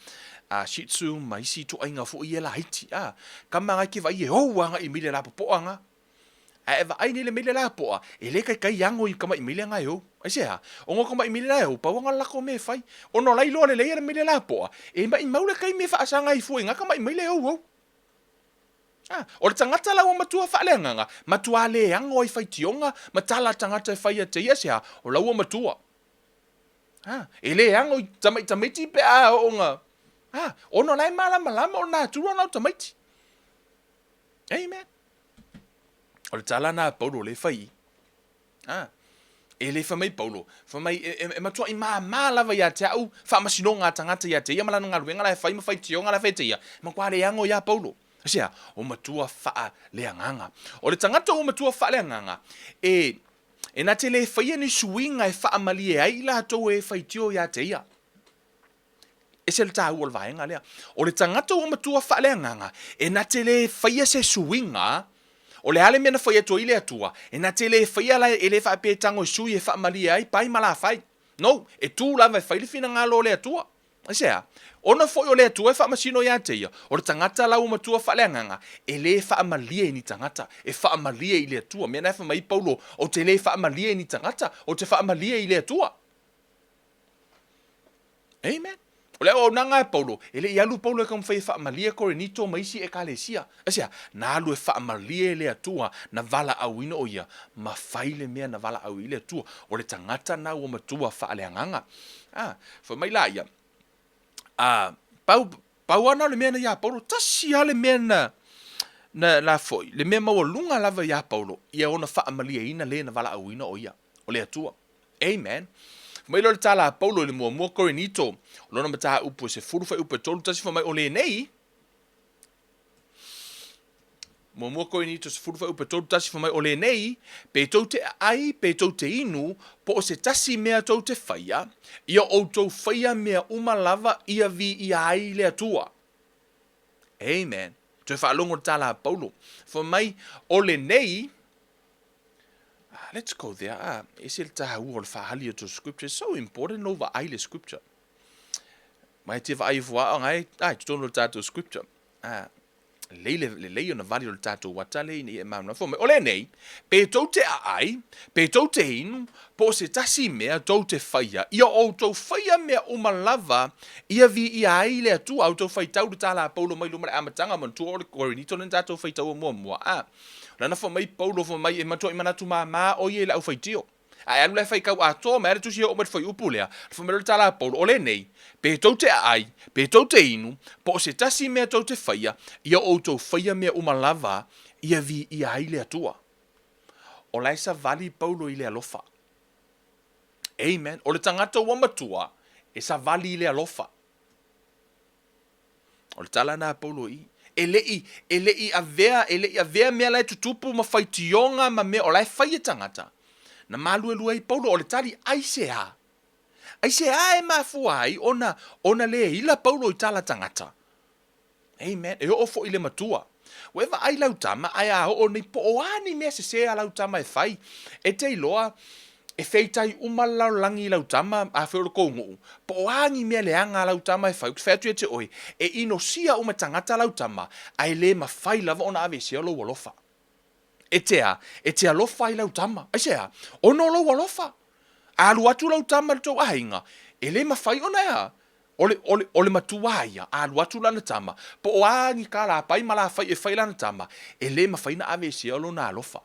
Shih Tzu ma isi ituaiga foi ia laiti, a, kama na e te vaai e ou agai i maile lapopoa na. Ae e vaai nei le maile lapoa, e le taitai ago i kamaʻi maile na e ou. Aisea? Ona o kamaʻi maile la e ou, pau lava na o le latou mea e fai. Ona o la e iloa lelei e le maile lapoa, e maʻimau le taimi e faasaga ai fua i na kamaʻi maile e ou ou. A, o le tagata la ua matua faaleagaga, matuā le ago ai faitioga ma tala a tagata e fai atu ia se a, o la ua matua. A, e le ago i tamaiti tamaiti pe a oo na, a, ona o la e malamalama o le natura lena o tamaiti. Amen. O le tala na a Paulo lea e fai i. A, e le fai mai Paulo, fai mai e, e, e matuaʻi māmā lava iā te a'u faamasinoga a tagata iā te ia ma lana galuega la e fai ma faitioga la e fai e te ia, e matua le ago iā Paulo. Aisea? O matua faaleagaga. O le tagata ua matua faaleagaga, e, e na te le faia ni suiga e faamalie ai i latou e faitio iā te ia. Ese le taua o le vaega lea. O le tagata ua matua faaleagaga, e na te le faia se suiga, o le a le mea na fai atu ai le Atua, e na te le faia la e le faapea e tago e sui e faamalie ai pai ma lafai. No, e tu lava e fai le finagalo o le Atua. Aisea? Ona foi o le Atua e faamasino ia te ia, o le tagata la ua matua faaleagaga, e le faamalie i ni tagata, e faamalie i le Atua. Mea na e fai mai ai Paulo, ou te le faamalie i ni tagata, ou te faamalie i le Atua. Amen. O le auaunaga a Paulo, e le i alu Paulo e taumafai e faamalie Korinito ma isi ekalesia. Aisea? Na alu e faamalie le Atua na valaauina o ia, ma fai le mea na valaau i le Atua. O le tagata na ua matua faaleagaga. A, fai mai la ia, a, pau, pau lava na o le mea na iā Paulo, tasi lava le mea na, na, na foi, le mea maualuga lava iā Paulo, ia ona faamalieina le na valaauina o ia, o le Atua. Amen. Fai mai loa le tala a Paulo i le muamua Korinito, o lona mataupu e 10 fuaiupu e 3 tasi fai mai o lenei, muamua Korinito 10 fuaiupu e 3 tasi fai mai o lenei, pe tou te aai, pe tou te inu, po o se tasi mea tou te faia, ia outou faia mea uma lava ia viia ai le Atua. Amen. Toe faalogo le tala a Paulo. Fai mai, o lenei, Ah, let's go there. Ah, ese le taua o le faaali atu o scripture. It's so important lou vaai le scripture. Mai te vaai fua o ngai, ai, totonu o le tatou scripture. Ah, lelei le, lelei ona vali o le tatou ata le ina ia e malamalama. Fai mai, o lenei, pe tou te aai, pe tou te inu, po o se tasi mea tou te faia, ia outou faia mea uma lava, ia viia ai le Atua. A outou faitau le tala a Paulo mai luma le amataga, manatua o le Korinito lena tatou faitaua muamua. Ah, Lana fai mai Paulo fai mai e matuai manatu māmā ʻo ia i le ʻaufaitio. A e alu la e faitau atoa mai lava le tusi e oo mai le fuaiupu lea, fai mai loa le tala a Paulo, o lenei, pe tou te aai, pe tou te inu, po o se tasi mea tou te faia, ia outou faia mea uma lava ia viia ai le Atua. O la e savali Paulo i le alofa. Amen. O le tagata ua matua, e savali i le alofa. O le tala lena a Paulo i i. E le i, e le i avea, e le i avea mea la e tutupu ma faitioga ma mea o la e fai e tagata. Na maluelue ai Paulo, o le tali, aisea? Aisea e mafua ai ona, ona le ila Paulo i tala tagata? Amen. E oo foi i le matua. Ua e vaai lau tama, ae a oo nei, po o a ni mea sese a lau tama e fai, e te iloa, e feitai uma le lalolagi i lau tama, afai o le kou nuu, po o a ni mea leaga a lau tama e fai, ou te fai atu ia te oe, e inosia uma e tagata lau tama, ae le mafai lava ona aveesea lou alofa. E te a? E te alofa i lau tama. Aisea? Ona o lou alofa. A alu atu lau tama i le tou aiga, e le mafai ona e a? O le, o le, o le matua ia, a alu atu lana tama, po o a ni kalapai ma lafai e fai lana tama, e le mafai ona aveesea lona alofa.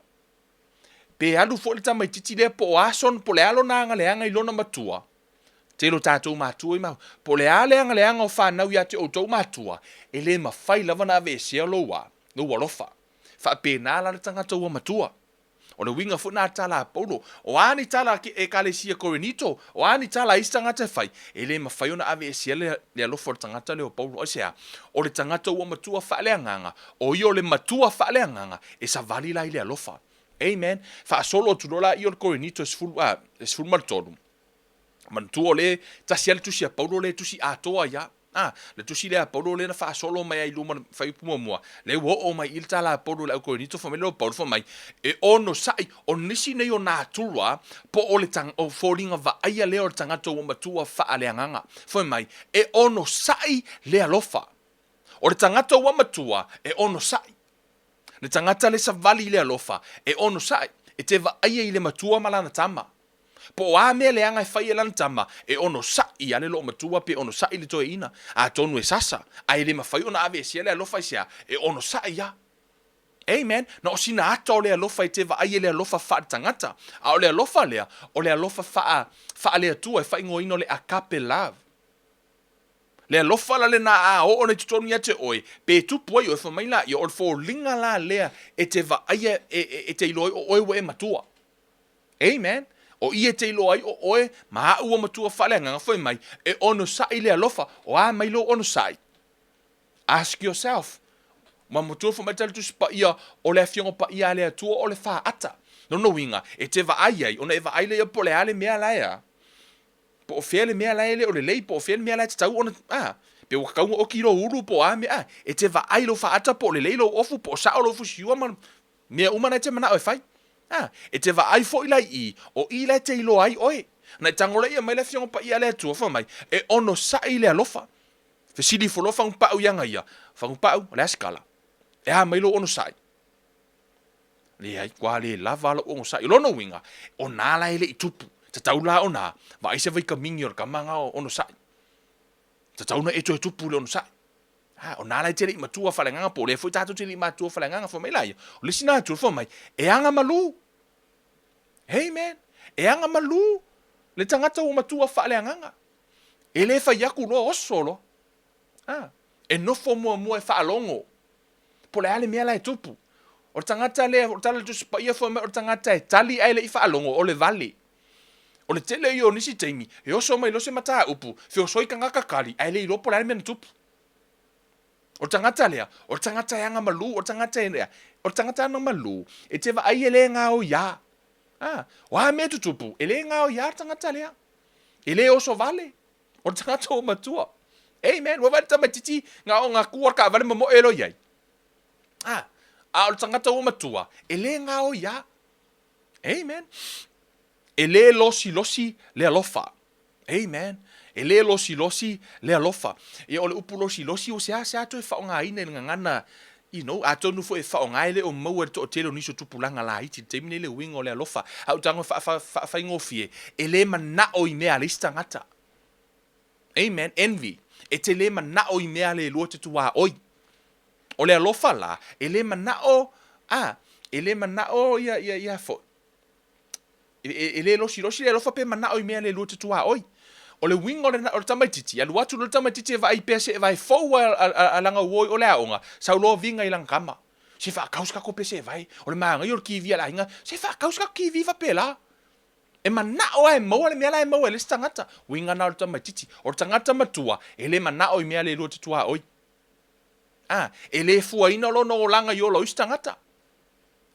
Pe alu foi le tamaititi lea po o a sona, po o le a lona agaleaga i lona matua, tele o tatou matua i ma, po o le a le agaleaga o fanau ia te outou matua, e le mafai lava ona aveesea lou a, lou alofa. Faapena la le tagata ua matua. O le uiga foi lena a le tala a Paulo, o a ni tala a Ekalesia Korinito, o a ni tala a isi tagata e fai, e le mafai ona aveesea le, le alofa o le tagata lea o Paulo. Aisea? O le tagata ua matua faaleagaga, o ia o le matua faaleagaga, e savali la i le alofa. Amen. Faasolo atu loa laia o le Korinito e 10, e 13. Manatua o le tasi lava le tusi a Paulo lea e tusi atoa ai lava. A, le tusi lea a Paulo lea na faasolo mai ai i luma o le fuaiupu muamua, lea ua oo mai i le tala a Paulo i le au Korinito, fai mai lea o Paulo, fai mai, e onosai, o nisi nei o natura, po o le tang, o foliga vaaia lea o le tagata ua matua faaleagaga. Fai mai, e onosai le alofa. O le tagata ua matua, e onosai. Le tagata le savali i le alofa, e onosai, e te vaaia i le matua ma lana tama. Po o a mea leaga e fai e lana tama, e onosai a le loomatua pe onosai le toeaina, atonu e sasa, ae le mafai ona aveesea le alofa aisea, e onosai a. Amen. Na o sina ata o le alofa e te vaai e le alofa faale-tagata, a o le alofa lea, o le alofa faa, faale-Atua e faaigoaina o le agape love. Le alofa la lena a oo nei totonu ia te oe, pe tupu ai oe, fai mai laia, o le foliga la lea e te vaaia e, e, e te iloa ai o oe ua e matua. Amen. O i e te iloa ai o oe ma aʻu ua matua faaleagaga, fai mai, e onosai le alofa. O a mai lou onosai? Ask yourself. Ua matua fai mai le Tusi Paia, o le Afioga Paia a le Atua o le faata. Lona uiga, e te vaai ai, ona e vaai lea po o le a le mea la e a. Po o fea le mea la e le o lelei, po o fea le mea la e tatau ona, a, pe ua tatau ona oki lou ulu po o a mea, a, e te vaai i lou faata po o lelei lou ofu, po o sao lou fusiua ma mea uma na e te manao e fai. A, e te vaai foi la i i, o i la e te iloa ai oe. Na e tagoleia mai le Afioga Paia a le Atua, fai mai, e onosai le alofa. Fesili ifo loa Fagupau ia ia, Fagupau, o le a se kala? E a mai lou onosai? Leai, kua le lava lou onosai. O lona uiga, o na la e le i tupu. Tatau la ona vaai se vaikamini o le tama na onosai. Tatau na e toe tupu le onosai. Ha, o nā la e te le i matua faaleagaga, po o lea foi tātou te le i matua faaleagaga, fai mai la ia, o le isi nā atu, fai mai, e aga malū. Amen. E aga malū le tagata ua matua faaleagaga. E le fai atu loa, oso loa. Ha, e nofo muamua e faalogo. Po o le a le mea la e tupu. O le tagata lea, o le tala o le Tusi Paia fai mai o le tagata e tali ae le i faalogo, o le vale. O le tele ia o nisi taimi, e oso mai loa se mataupu, feosoi tagata tali, ae le iloa po o le a le mea na tupu. O le tagata lea, o le tagata e agamalu, o le tagata e, o le tagata agamalu, e te vaai e le gaoiā. A, o a mea e tutupu, e le gaoiā le tagata lea. E le oso vale. O le tagata ua matua. Amen. Ua vaai le tamaitiiti na o na tu a le taavale momoe loa i ai. A, a o le tagata ua matua, e le gaoiā. Amen. E le losilosi le alofa. Amen. E le losilosi le alofa. Ia o le upu losilosi ua seasea toe faaaogaina i le gagana, you know, atonu foi e faaaoga e le o maua e le toatele o nisi o tupulaga laiti i le taimi nei le uiga o le alofa. A ou tago e faafaigofie, e le manao i mea a le isi tagata. Amen. Envy. E te le manao i mea a le lua te tuaoi. O le alofa la, e le manao, a, e le manao ia, ia, ia foi. E, e, e le losilosi le alofa pe manao i mea le lua te tuaoi. O le uiga o le, o le tamaititi, alu atu loa le tamaititi e vaai pea se vae fou a, a, a, a lana uo i o le aoga, sau loa viga i lana tama. Se faatau se tatou pese e vae. O le manaia o le TV a le aiga, se faatau se tatou TV faapela. E manao lava e maua le mea la e maua e le isi tagata. Uiga na o le tamaititi. O le tagata matua, e le manao i mea le lua te tuaoi. A, e le fuaina lona olaga i ola o isi tagata.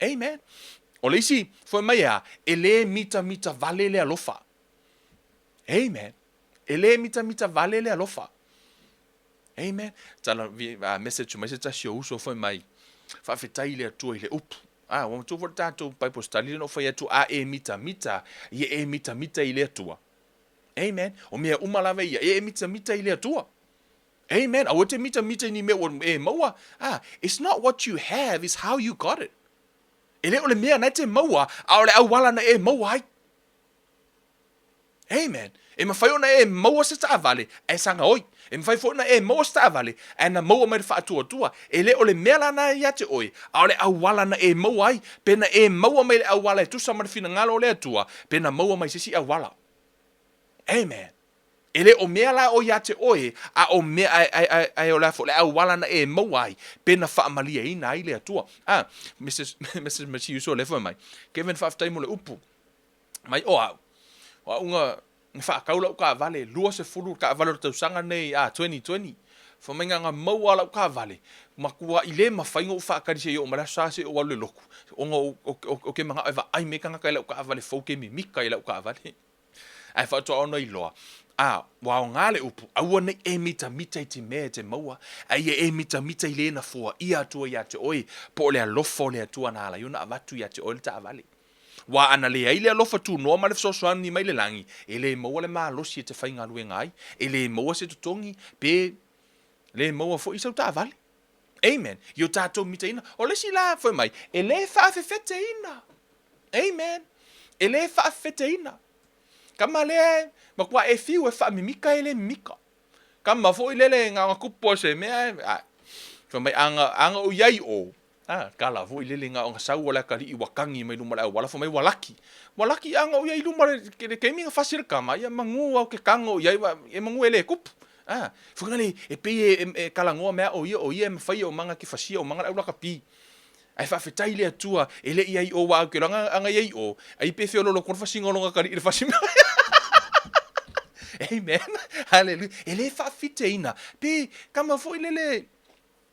Amen. O le isi, fai mai e a, e le mitamita vale le alofa. Amen. E le mitamita vale le alofa. Amen. Tala, uh, message mai se tasi o uso fai mai, faafetai i le Atua i le upu. Ah, ua matua foi le tatou Bible study lea na ou fai atu, a e mitamita, ia e mitamita i le Atua. Amen. O mea uma lava ia, e mitamita i le Atua. Amen. Aua e te mitamita i ni mea ua e maua. Ah, it's not what you have, it's how you got it. E le o le mea na e te maua, a o le auala na e maua ai. Amen. E mafai ona e maua se taavale ae sagaoi. E mafai foi ona e maua se taavale ae na maua mai le faatuatua. E le o le mea la na ia te oe, a o le auala na e maua ai. Pe na e maua mai le auala e tusa ma le finagalo o le Atua, pe na maua mai se isi auala. Amen. E le o mea la o ia te oe, a o mea, ae, ae, ae, ae o le a foi le auala na e maua ai, pe na faamalieina ai le Atua. Ah, Mrs. Mrs. Matiuso lea fai mai, Kevin faafetai mo le upu. Mai o au, o au na, na faatau lau taavale, 20 taavale o le tausaga nei, ah, 2020. Fai mai na na maua lau taavale, matuai le mafai ona ou faatali seia oo mai le Aso Sa seia ou alu i le lotu, ona ou, ou, ou te manao e vaai mai tagata i lau taavale fou ke mimita i lau taavale. Ae faatoa ona iloa, a, ua aoga le upu, aua ne i e mitamita i te mea e te maua, a ia e mitamita i le na foaia atua ia te oe, po o le alofa o le Atua na ala ai ona avatu ia te oe le taavale. Aua ana leai le alofa tunoa ma le fesoasoani mai le lagi, e le maua le malosi e te faigaluega ai, e le maua se totogi, pe le maua foi sau taavale. Amen. I o tatou mitaina. O le isi la fai mai, e le faafefeteina. Amen. E le faafefeteina. Kama lea e matua e fiu e faamimika e le mimika. Kama foi lele na ona tupu o se mea e, a, fai mai a na ou i ai o, a, tala foi lele na ona sau o le atalii ua tagi mai luma o le auala fai mai ua laki. Ua laki a na ou i ai i luma le taimi na fasi le kama, ia manu au ke tago i ai, e manu e le tupu. A, foi na le, e pei e, e talanoa mai a o ia, o ia e mafai o maga ke fasia o maga le au lakapi. Ae faafetai i le Atua e le i ai o, aua ou te iloa ana i ai o, ai pe feololo atu le fasiga o lona atalii i le fasi mai. Amen. Hallelujah. E le faafiteina. Pe kama foi lele,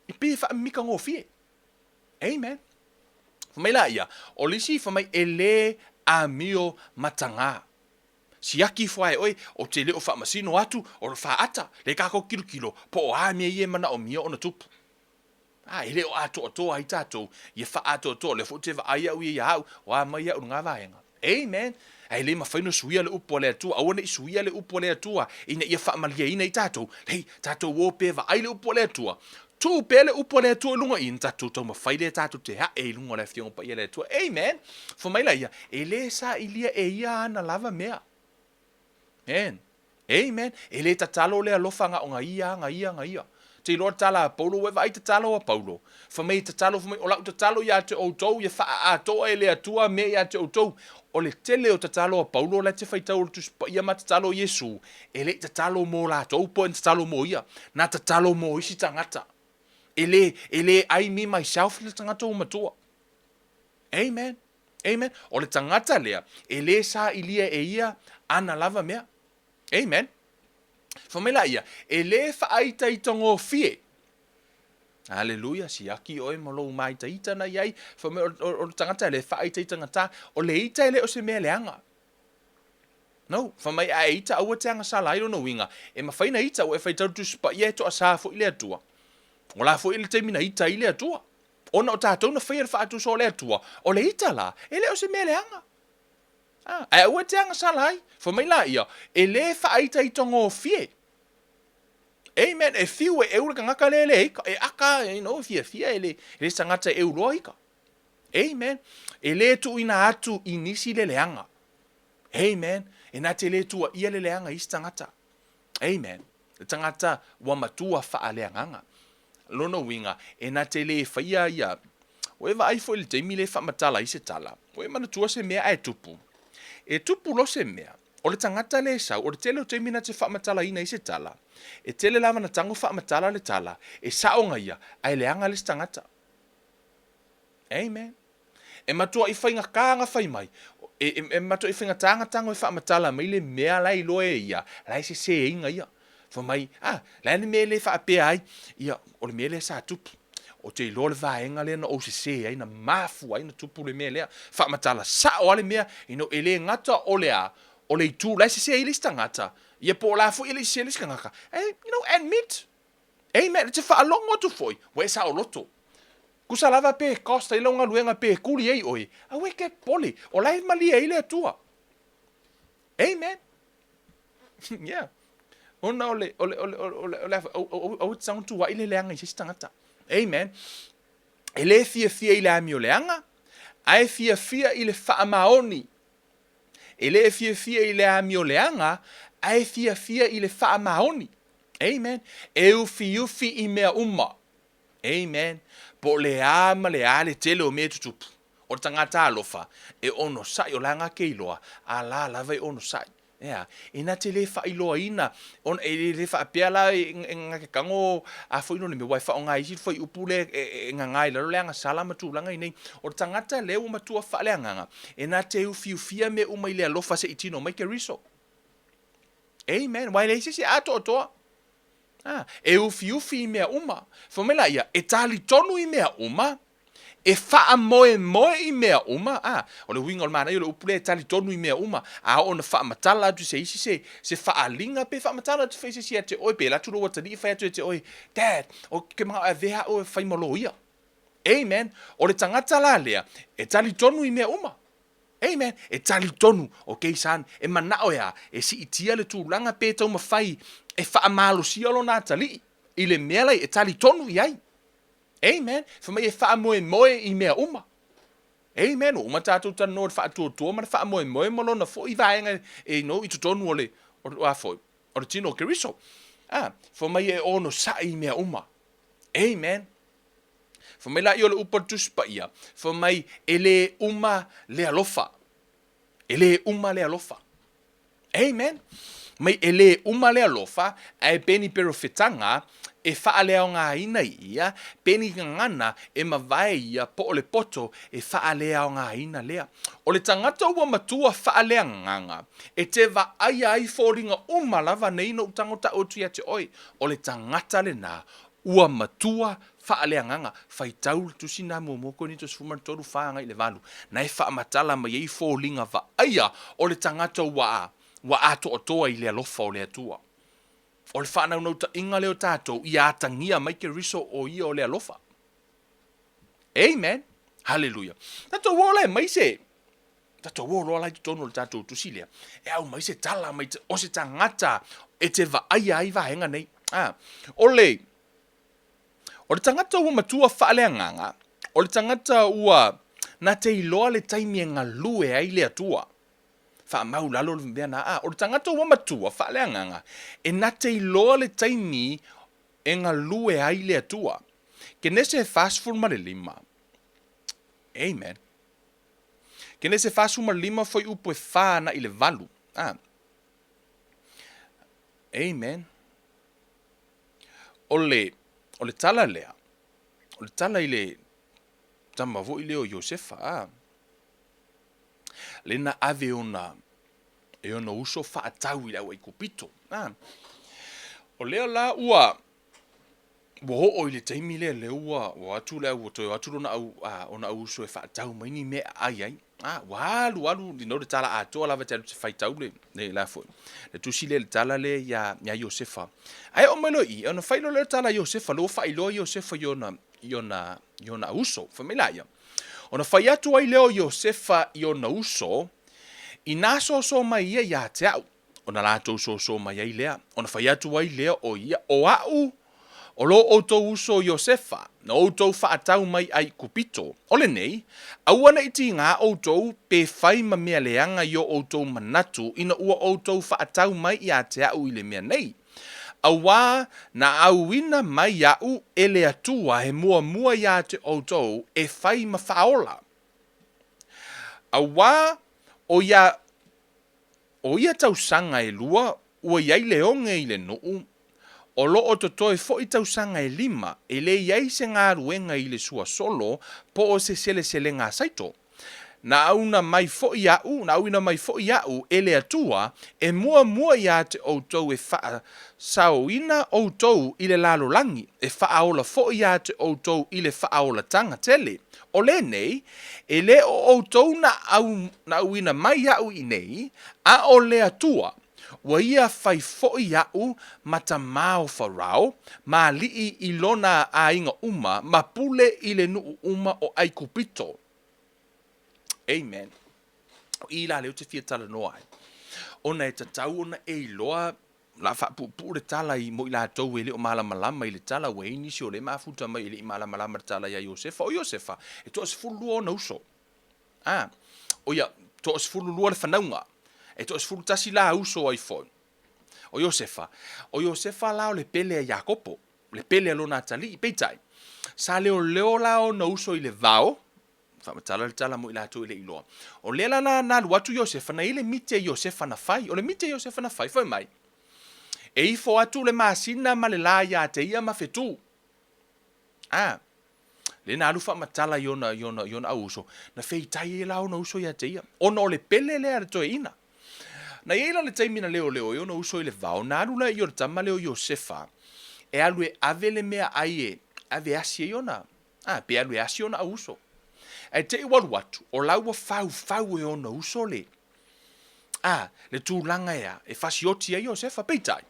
e pei e faamimika gofie. Amen. Fai mai la ia, o le isi fai mai e le amio mataga. Siaki ifo ae oe, ou te le o faamasino atu, o le faata, le tatou tilotilo, po o a mea ia e manaomia ona tupu. A, e le o atoatoa ai tatou, ia faaatoatoa, o lea foi ou te vaai au ia ia au, o a mai au i lena vaega. Amen! Ae le mafai ona suia le upu a le Atua, aua ne i suia le upu a le Atua, ina ia faamalieina ai tatou. Hei, tatou o pea vaai le upu a le Atua, tuu pea le upu a le Atua i luga i, ona tatou taumafai lea tatou te ae i luga o le Afioga Paia a le Atua. Amen! Fai mai laia, e le sailia e ia ana lava mea. Amen. Amen. E le tatalo le alofa na o na ia, na ia, na ia. Te iloa le tala a Paulo, ua e vaai tatalo a Paulo. Fai mai e tatalo, fai mai, o lau tatalo ia te outou, ia faaatoa e le Atua mea ia te outou. O le tele o tatalo a Paulo la e te faitau o le Tusi Paia ma tatalo a Iesu, e le i tatalo mo latou po e na tatalo mo ia, na tatalo mo isi tagata. E le, e le I me myself le tagata ua matua. Amen. Amen. O le tagata lea, e le sailia e ia ana lava mea. Amen. Fai mai la ia, e le faaitaitagofie. Aleluia, siaki oe ma lou māitaita na i ai. Fai mai, o le tagata e le faaitaitagata. O le ita e le o se mea leaga. No, fai mai, a e ita aua te agasala ai lona uiga. E mafai na ita, ua e faitau le Tusi Paia e toasa foi le Atua. O la foi le taimi na ita ai le Atua. Ona o tatou na faia le faatusa o le Atua, o le ita la, e le o se mea leaga. A, ae aua e te agasala ai. Fai mai laia, e le faaitaitagofie. Amen. E fiu e eu le tagata lea e le ika. E aka, you know, e fiafia, e le, e le se tagata e eu loa ika. Amen. E le tuuina atu i nisi le leaga. Amen. E na te le tuaia le leaga i isi tagata. Amen. Le tagata ua matua faaleagaga. Lona uiga, e na te le faia ia. Ua e vaai foi i le taimi lea e faamatala ai se tala, ua e manatua se mea ae tupu. E tupu loa se mea, o le tagata lea e sau, o le tele o taimi na te faamatalaina ai se tala, e tele lava na tago faamatala le tala, e sao na ia, ae leaga le isi tagata. Amen. E matuai faigata na fai mai, e matuai faigata na tago e faamatala mai le mea la e iloa e ia, la e sese ai na ia. Fai mai, ah, le a le mea e le faapea ai? Ia, o le mea lea sa tupu. Ou te iloa le vaega lea na ou sese ai, na mafua ai na tupu le mea lea. Faamatala sao lava le mea, you know, e le gata o le a, o le itu la e sese ai le isi tagata, ia po o la foi e le i sese le isi tagata. Eh, you know, admit. Amen. E te faalogo atu foi, ua e saoloto. Tusa lava pe cost ai lau galuega pe kuli ai oe, aua e te popole, o la e malie ai le Atua. Amen. Yeah. Ona o le, o le, o le, o le, o le, aua te tago tuuai le leaga i se isi tagata. Amen. E le fiafia i le amio leaga, Ae fiafia i le faamaoni. E le fiafia i le amioleaga, ae fiafia i le faamaoni. Amen. E ufiufi i mea uma. Amen. Po o le a ma le a le tele o mea e tutupu, o le tagata alofa, e onosai, o la nga ke iloa, a la lava e onosai. Ea, e na te le faailoaina, ona e le faapea la e nga ke tago a foi no le mea, ua e faaaoga isi fuaiupu lea e gaga i lalo le agasala ma tulaga i nei. O le tagata lea ua matua faaleagaga, e na te ufiufia mea uma i le alofa se i tino mai Keriso. Amen. Aua e leai se isi e atoatoa. A, e ufiufi i mea uma. Fai mai laia, e talitonu i mea uma, e faamoemoe i mea uma. A, o le uiga o le manaia o le upu lea, e talitonu i mea uma. A oo ina faamatala atu i se isi se, se faaaliga, pe faamatala atu foi i se isi ia te oe, pe alu atu lou atalii fai atu ia te oe, Dad, ou te manao e avea au e fai ma loia. Amen. O le tagata la lea, e talitonu i mea uma. Amen. E talitonu, okay son, e manao e a, e siitia le tulaga pe taumafai e faamalosia lona atalii i le mea la e talitonu i ai. Amen. Fai mai e faamoemoe i mea uma. Amen. Ua uma tatou talanoa i le faatuatua ma le faamoemoe ma lona foi vaega e you know, i totonu o le, o a foi, o le tino o Keriso. Ah, fai mai e onosai i mea uma. Amen. Fai mai laia o le upu a le Tusi Paia, fai mai, e lē uma le alofa. E lē uma le alofa. Amen. Mai e lē uma le alofa, ae peni perofetaga e faaleaogaina ia, peni gagana e mavae ia po o le poto e faaleaogaina lea. O le tagata ua matua faaleagaga, e te vaaia ai foliga uma lava nei na ou tago ta'u atu ia te oe, o le tagata lenā Ua matua faaleagaga, faitau le tusi na muamua Korinito 13 fa agai le valu, na e faamatala mai ai foliga vaaia o le tagata ua ua atoatoa i le alofa o le Atua. O le faanaunautaiga lea o tatou ia atagia mai Keriso o ia o le alofa. Amen. Haleluia. Tatou o la e mai se tatou o loa la i totonu o le tatou tusi lea, e aumai se tala mai o se tagata e te vaaia ai vaega nei. Ah, o le, o le tagata ua matua faaleagaga, o le tagata ua na te iloa le taimi e galue ai le Atua. Faamau lalo le mea na. Ah, o le tagata ua matua faaleagaga, e na te iloa le taimi e galue ai le Atua. Kenese 45. Amen. Kenese 45 fuaiupu e fa anaʻi le valu. Ah. Amen. O le, o le tala lea, o le tala i le tama foi lea o Iosefa, ah. Le na ave ona, e ona uso faatau i le au Aikupito. Ah. O lea la ua, Ua oo i le taimi lea lea ua o atu le au, ua toe o atu lona au, a, ona au uso e faatau mai ni mea e aai ai. A, ua alu alu, you know, le tala atoa lava e te alu te faitau le, le, la foi, le tusi lea, le tala lea iā, iā Iosefa. Ae oo mai loa i i, ona fai loa lea o le tala a Iosefa, lea ua faailoa Iosefa i ona, i ona, i ona uso. Fai mai laia, ona fai atu ai lea o Iosefa i ona uso, inā soso mai ia ia te au. Ona latou soso mai ai lea, ona fai atu ai lea o ia, O aʻu, o lo outou uso Iosefa, na outou faatau mai Aikupito. O lenei, aua ne i tigā outou pe fai ma mea leaga i o outou manatu ina ua outou faatau mai ia te aʻu i le mea nei. Auā na auina mai aʻu e le Atua he muamua iā te outou e fai ma faaola. Auā o ia O ia tausaga e lua ua i ai le oge i le nuu, o lo o totoe foi tausaga e lima e le i ai se galuega i le suasolo po o se seleselega a saito. Na auna mai foi aʻu, na auina mai foi aʻu e le Atua e muamua ia te outou e faasaoina outou i le lalolagi, e faaola foi ia te outou i le faaolataga tele. O lenei, e le o outou na au, na auina mai aʻu i nei, a o le Atua, ua ia fai foi aʻu ma tamā o Farao, ma aliʻi i lona aiga uma, ma pule i le nuu uma o ʻAikupito. Amen. O i la lea ou te fia talanoa ai, ona e tatau ona e iloa O le a faapuupuu le tala i mo i latou e le o malamalama i le tala, ua i ai nisi o lea e mafuta mai e le i malamalama le tala iā Iosefa. O Iosefa, e toasefululua ona uso. A, o ia, toa-12 le fanauga, e toa-11 la uso ai foi. O Iosefa, o Iosefa la o le pele a Iakopo, le pele a lona atalii, peitai, sa leoleo la ona uso i le vao, faamatala le tala mo i latou e le i iloa. O lea la na alu atu Iosefa, na i ai le miti a Iosefa na fai. O le miti a Iosefa na fai, fai mai, E ifo atu le masina ma le la ia te ia ma fetu. A, lea na alu faamatala i ona, i ona, i ona au uso, na feitai ai la ona uso ia te ia, ona o le pele lea a le toeaina. Na i ai la le taimi na leoleo ai ona uso i le vao, na alu lea i o le tama lea o Iosefa, e alu e ave le meaai e ave e asi ai ona, a, pe alu e asi ona au uso. Ae te i ua alu atu, o la ua faufau e ona uso le, a, le tulaga e a, e fasioti ai Iosefa. Peitai,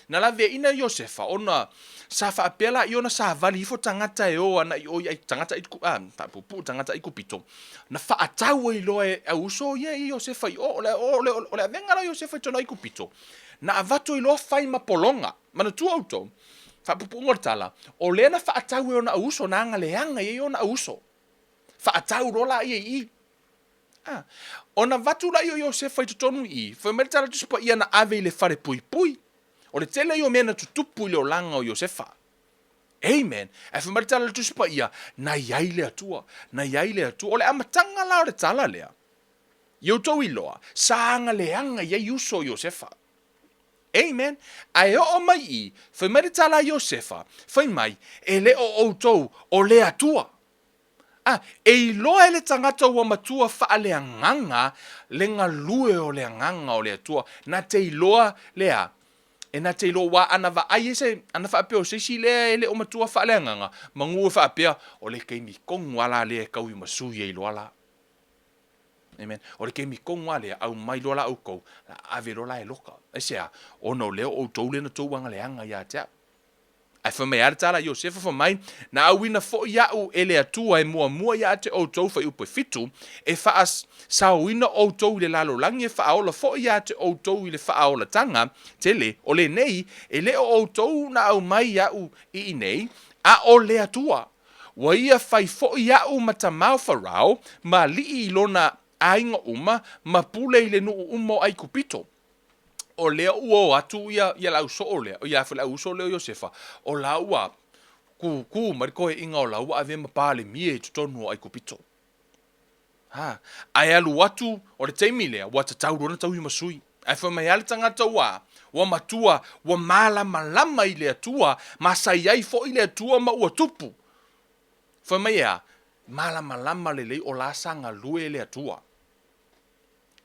na laveaiina Iosefa ona sa faapea la i ona savali ifo tagata e o ana i o i tagata a, faapuupuu tagata Aikupito, na faatau ai loa e au uso ia i Iosefa i o. O le, o le, o le avega la o Iosefa i totonu o Aikupito, na avatu ai loa fai ma pologa. Manatua outou, faapuupuuga o le tala, o lea na faatau e ona au uso, na agaleaga i ai ona au uso. Faatau loa laia i i. A, ona avatu lea o Iosefa i totonu i i, fai mai le Tala Tusi Paia na ave i le fale puipui. O le tele ia o mea na tutupu i le olaga o Iosefa. Amen. Ae fai mai le Tala Tusi Paia, na i ai le Atua, na i ai le Atua. O le amataga la o le tala lea, ia outou iloa, sa agaleaga i ai uso o Iosefa. Amen. Ae oo mai i i, fai mai le tala a Iosefa, fai mai, e le o outou, o le Atua. A, e iloa e le tagata ua matua faaleagaga le galue o le Agaga o le Atua, na te iloa le a? E na te iloa, aua ana vaai ai se, ana faapea o se isi lea e le o matua faaleagaga, manu e faapea, o le taimi tonu lava la lea e tauimasui ai loa la. Amen. O le taimi tonu lava lea, aumai loa la outou, la ave loa la e loka. Aisea? Ona o lea o outou lea na tou agaleaga ia te au. Ae fai mai lava le tala a Iosefa, fai mai, Na auina foi au e le Atua e muamua ia te outou fuaiupu e fitu, e faasaoina outou i le lalolagi, e faaola foi ia te outou i le faaolataga tele, o lenei, e le o outou na aumai iaʻu i inei, a o le Atua. Ua ia fai foi iaʻu ma tama o Farao, ma alii i lona aiga uma, ma pule i le nuu uma o ʻAikupito. O lea ua o atu ia, ia le au soo lea, ia le au uso lea o Iosefa, o la ua kūkū mai le toeaiina o la ua avea ma Palemia i totonu o Aikupito. Ha, ae alu atu, o le taimi lea, ua tatau loa ona tauimasui. Ae fai mai lava le tagata ua, ua matua, ua malamalama i le Atua, ma sa i ai foi le Atua ma ua tupu. Fai mai e a? Malamalama lelei o la sa galue le Atua.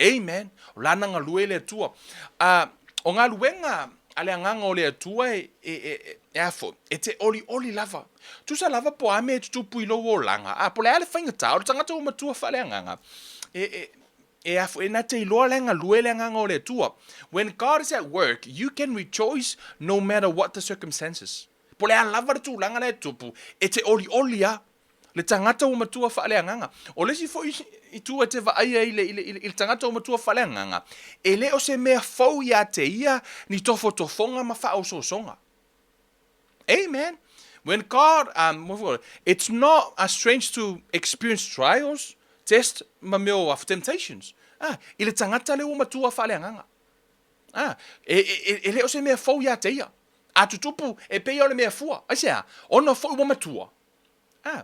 Amen. O lana galue le Atua. A, o galuega a le Agaga o le Atua e, e, e, e a foi, e te olioli lava. Tusa lava po o a mea e tutupu i lou olaga, a, po o le a le faigata, o le tagata ua matua faaleagaga, e, e, e a foi, e na te iloa la e galue le Agaga o le Atua. When God is at work, you can rejoice no matter what the circumstances. Po o le a lava le tulaga la e tupu, e te olioli lava. Le tagata ua matua faaleagaga. O le isi foi itu e te vaai ai i le, i le, i le tagata ua matua faaleagaga, e le o se mea fou ia te ia ni tofotofoga ma faaosoosoga. Amen. When God, um, it's not a strange to experience trials, test, ma mea o temptations. Ah, i le tagata lea ua matua faaleagaga. Ah, e, e, e, e le o se mea fou ia te ia. A tutupu, e pei o le mea fua. Aisea? Ona foi ua matua. A,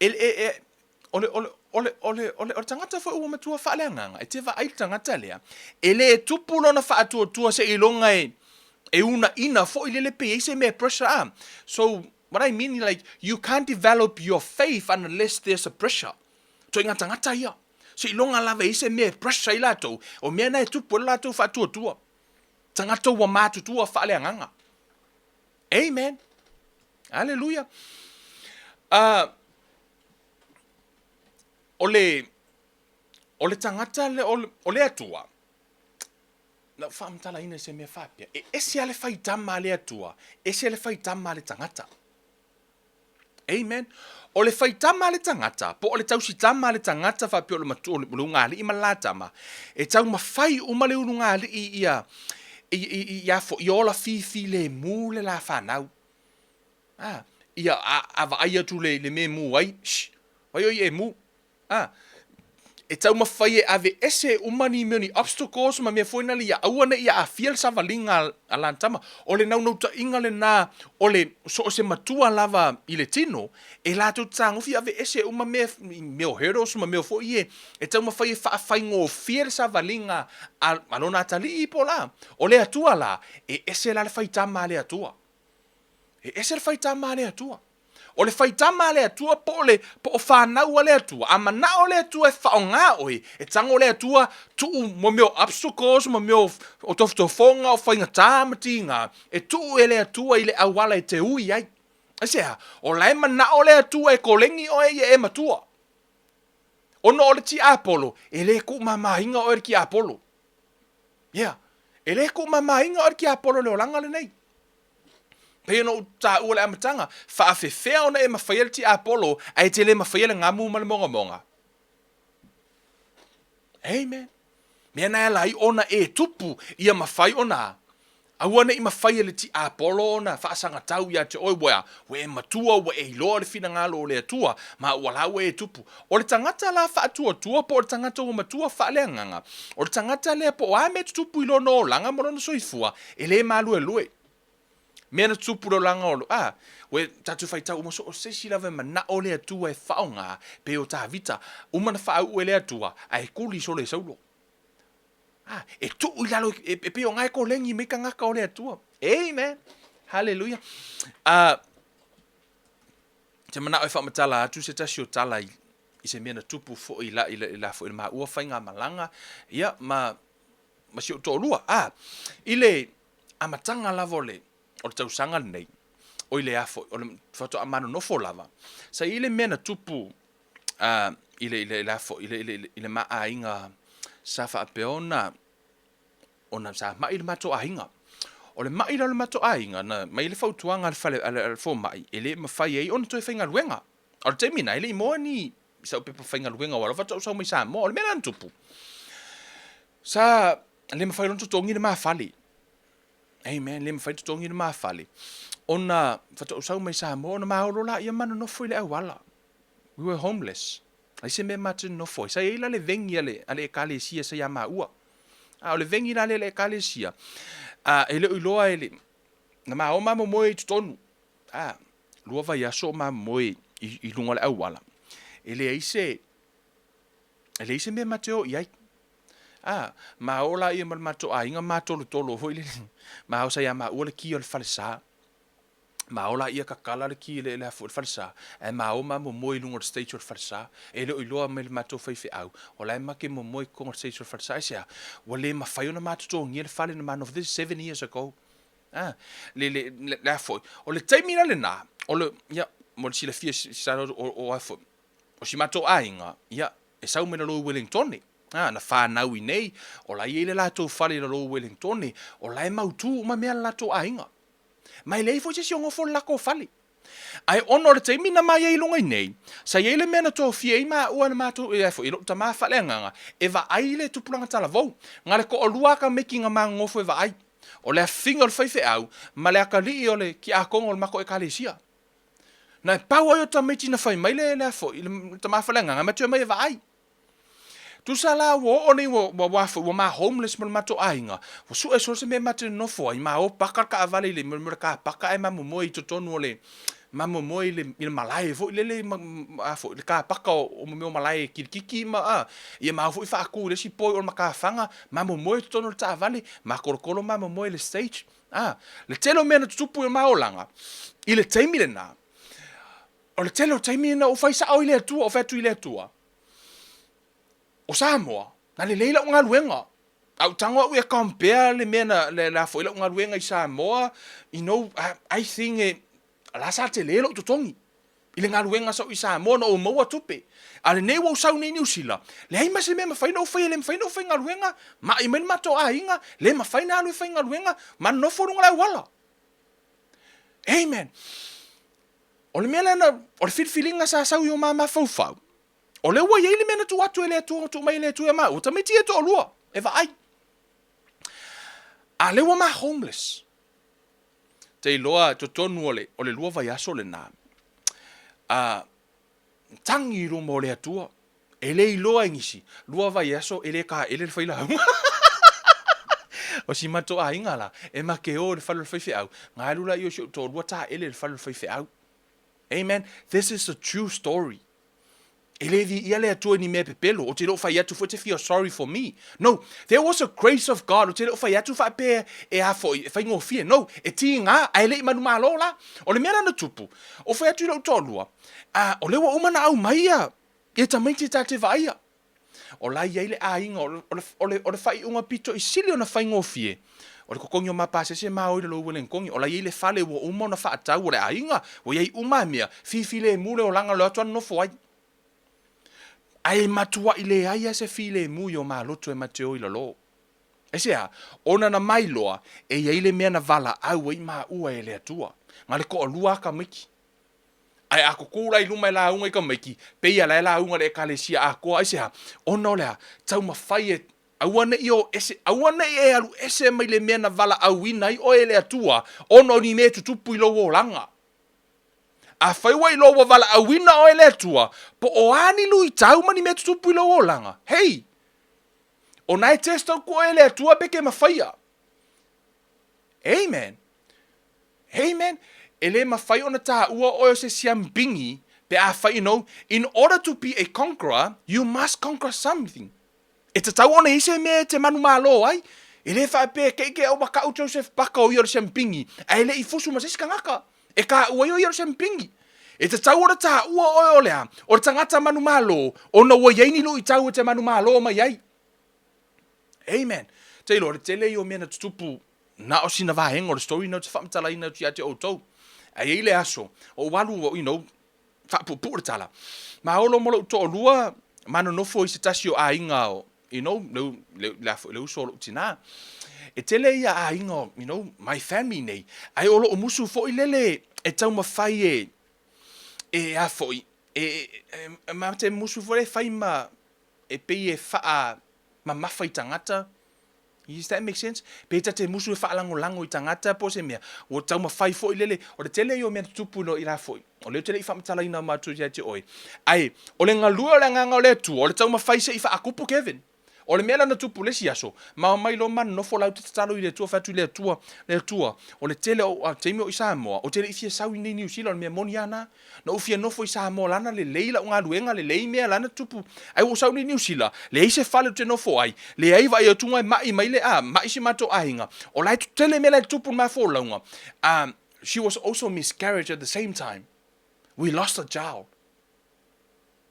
e, e, e, o le, o le, o le, o le, o le, o le tagata foi ua matua faaleagaga, e te vaai le tagata lea, e le tupu lona faatuatua seiloga e, e uunaina foi lele pe i ai se mea e pressure a. So, what I mean, like, you can't develop your faith unless there's a pressure. Ituaiga tagata ia. Seiloga lava e i ai se mea e pressure ai latou, o mea na e tupu ai lo latou faatuatua. Tagata ua matutua faaleagaga. Amen. Aleluia. O le, o le tagata le, o, o le Atua, na ou faamatalaina i se mea faapea, e ese lava le faitama a le Atua, ese le faitama a le tagata. Amen. O le faitama a le tagata, po o le tausitama a le tagata faapea o le matua, o le ulugalii ma le latama, e taumafai uma le ulugalii ia, ia, ia ola fifilemu le la fanau. A, ia, a, a vaai atu le, le mea e mu ai, shh, vai oi e mu. A, E taumafai e aveese uma ni mea o ni obstacles ma mea foi na le ia aua ne i aafia le savaliga a lana tama. O le naunautaiga lena o le so o se matua lava i le tino, e latou te tagofi aveese uma mea, mea o hurdles ma mea foi ia e taumafai e faafaigofie le savaliga a lona atalii po o la. O le Atua la, e ese la le faitama a le Atua. E ese le faitama a le Atua. O le faitama a le Atua po o le po o fanau a le Atua, a manao le Atua e faaaoga oe, e tago le Atua tuu mo mea o obstacles ma mea o tofotofoga, o faigata ma tiga, e tuu e le Atua i le auala e te ui ai. Aisea? O la e manao le Atua e koleni oe ia e matua. Ona o le tiapolo, e le tuumamaina oe e le tiapolo. Yeah. E le tuumamaina oe e le tiapolo i le olaga lenei. Pei ona ou taua i le amataga, faafefea ona e mafaia le tiapolo ae e te le mafaia le gamu ma le mogamoga? Amen. Mea na e ala ai ona e tupu ia mafai ona aua ne i mafai e le tiapolo ona faasagatau ia te oe, ua ua e matua, ua e iloa le finagalo o le Atua, ma ua la ua e tupu. O le tagata la faatuatua po o le tagata ua matua faaleagaga, o le tagata lea po o a mea e tutupu i lona olaga ma lona soifua, e le maluelue. Mea na tutupu i le olaga o, a, ua tatou faitau uma so o se isi lava e manao le Atua e faaaoga, pei o Tavita, uma ona faauu e le Atua, ae tuli solo e Saulo. A, e tuu i lalo, e, e pei o na e koleni mai tagata o le Atua. Amen. Hallelujah. Te manao e faamatala atu se tasi o tala i, i se mea na tupu foi i la, i la, i la foi i le maua faigamalaga, ia, ma, ma si ou toalua. A, i le amataga lava o le, o le tausaga lenei, oi le a foi, o le faatoa manonofo lava, sa i ai le mea na tupu i le, i le, i le a foi, i le, i le, i le ma aiga sa faapea ona, ona sa ma'i le matou aiga. O le ma'i la o le matou aiga, na mai le fautuaga a le fale, a le, a le fomai, e le mafai ai ona toe faigaluega. A o le taimi lena, e le i maua ni sau pepa faigaluega aua o lea faatoa ou sau mai Samoa. O le mea la na tupu, sa le mafai loa ona totogi le ma fale. Amen, le mafai ona totogi le ma fale ona faatoa ou sau mai Samoa ona ma o loa laia ma nonofo i le auala. We were homeless. Leai se mea ma te nonofo ai. Sa i ai la le vengi a le, a le ekalesia sa ia maua. A o le vengi la lea a le ekalesia, a, e le o iloa e le, na ma o ma momoe i totonu. A, lua vaiaso o ma momoe i, i luga o le auala. E leai se, e leai se mea ma te o i ai. A, ma o laia ma le matou aiga ma tolotolo foi lele. Ma o sa ia maua le ki o le falesa. Ma o laia kakala le ki le, le, le falesa, ae ma o ma momoe i luga o le stage o le falesa. E le o iloa mai le matou faifeau, o la e ma ke momoe i totonu o le stage o le falesa. Aisea? Ua le mafai ona ma totogia le fale na ma nofo, this is 7 years ago. A, le, le, le, le a foi. O le taimi la lena, o le, ia, mo le silafia sa o, a foi, o si matou aiga, ia, e sau mai lalo i Wellingtone. A, na fanau i nei, o la e i ai le latou fale i lalo i Wellingtone, o la e mautu uma mea a le latou aiga. Ma e leai foi se isi o nofo i le latou fale. Ae ona o le taimi na ma i ai i luga i nei, sa i ai le mea na tofia ai maua e le matou, e foi, e lou tama faaleagaga, e vaai i le tupulaga talavou. Na le toalua a tamaiti na ma nonofo e vaai. O le afiga o le faifeau ma le atalii o le tiakono o le matou ekalesia. Na e pau ai o tamaiti na fai mai le, le a foi, le tama faaleagaga, ma te omai e vaai. Tusa la ua oo nei ua, ua, ua, ua ma homeless ma le matou aiga, ua sue solo se mea ma te nonofo ai, ma o paka le taavale i le, mo le car paka ae ma momoe i totonu o le, ma momoe i le, i le malae foi lele, ma, a foi, le car paka o, o mea o malae kilikiki ma, a, ia ma o foi faatu i le isi poi o le matafaga, ma momoe i totonu o le taavale, ma tolotolo ma momoe i le stage. A, le tele o mea na tutupu i o ma olaga, i le taimi lena, o le tele o taimi na ou fai sao i le Atua, ou fai atu i le Atua, O Samoa, na lelei lau galuega. A ou tago au ia compare le mea na, le, le a foi lau galuega i Samoa, you know, I, I think e, la sa tele lou totogi i le galuega sa ou i Samoa na ou maua tupe. A lenei ua ou sau nei i Niu Sila, leai ma se mea e mafai ona ou faia, le mafai ona ou faigaluega, ma'i mai le matou aiga, le mafai ona alu e faigaluega, ma nofo i luga o le auala. Amen. O le mea lea na, o le filifiliga sa sau i o ma mafaufau, O lea ua i ai le mea na tuu atu e le Atua, tuu mai e le Atua ia maua, tamaiti ia e toalua e vaai. A lea ua ma homeless. Te iloa totonu o le, o le lua vaiaso lena, a, tangi i luma o le Atua. E le iloa e nisi, lua vaiaso e le kaele le failauga. O si matou aiga la, e make o i le fale o le faifeau, ga alu laia o si ou toalua taele i le fale o le faifeau. Amen. This is a true story. E le viia le Atua i ni mea pepelo, ou te le o fai atu foi te feel sorry for me. No, there was a grace of God, ou te le o fai atu faapea e a foi, e faigofie. No, e tiga, ae le i manumalo la. O le mea la na tupu, ou fai atu i lou toalua, a, o lea ua uma ona aumai ia, ia tamaiti ta te vaaia. O la e i ai le aiga, o le, o le, o le, o le faaiuga pito i sili ona faigofie, o le totogi o ma pasese ma o i lalo Uelenikogi. O la e i ai le fale ua uma ona faatau o le aiga, ua i ai uma a mea, fifilemu le olaga o le o atu a nonofo ai. Ae matuai leai lava se filemu i o ma loto e ma te o i lalo. Aisea? Ona na mailoa e i ai le mea na valaau ai maua e le Atua. Na le toalua a tamaiti. Ae a tutu la i luma e lauga i tamaiti, peia la e lauga i le Ekalesia atoa. Aisea? Ona o le a? Taumafai e aua ne i o ese, aua ne i e alu ese mai le mea na valaauina ai oe e le Atua, ona o ni mea e tutupu i lou olaga. Afai ua iloa ua valaauina oe e le Atua, po o a ni luitau ma ni mea e tutupu i lou olaga, hei! O na e test atu oe e le Atua pe ke mafaia. Amen. Amen. E le mafai ona taua oe o se siambingi pe afai, you know, in order to be a conqueror, you must conquer something. E tatau ona i ai se mea e te manumalo ai. E le faapea e keikei au makaʻu Joseph Baka o ia o le siambingi, ae e le i fusu ma se isi tagata. E taua ai o ia o le siambingi. E tatau ona taua oe o le a? O le tagata manumalo, ona ua i ai ni luitau e te manumalo mai ai. Amen. Te iloa, o le tele ia o mea na tutupu na o sina vaega o le story na ou te faamatalaina atu ia te outou. Ae i ai le aso, ou alu, you know, faapuupuu le tala, ma olo ma lou toalua ma nonofo i se tasi o aiga o, you know, le, le, le, le uso o lou tinā. E tele ia aiga o, you know, my family nei, ae o loo musu foi lele e taumafai e, e a foi, e, e, e, ma te musu foi le fai ma, e pei e faa mamafa i tagata, Does that make sense? Pe ta te musu e faalagolago i tagata po o se mea, ua taumafai foi lele, o le tele ia o mea na tutupu i la foi, o lea ou te le i faamatalaina uma atu ia te oe. Ae, o le galue o le agaga o le Atua, o le taumafai se i faakupu Kevin. O le mea la na tupu i le isi aso, ma omai loa ma nonofo la ou te tatalo i le Atua, fai atu i le Atua, le Atua, o le tele o au taimi o i Samoa, ou te le i fia sau i nei Niu Sila, o le mea moni lava na. Na ou fia nofo i Samoa lana lelei la'u galuega, lelei mea lana tupu. Ae ua ou sau nei i Niu Sila, leai se fale ou te nofo ai, leai vaai atu e ma'i mai le, a, ma'i si matou aiga. O la e tele mea la e tupu i le ma folauga. Um, she was also miscarriage at the same time. We lost a child.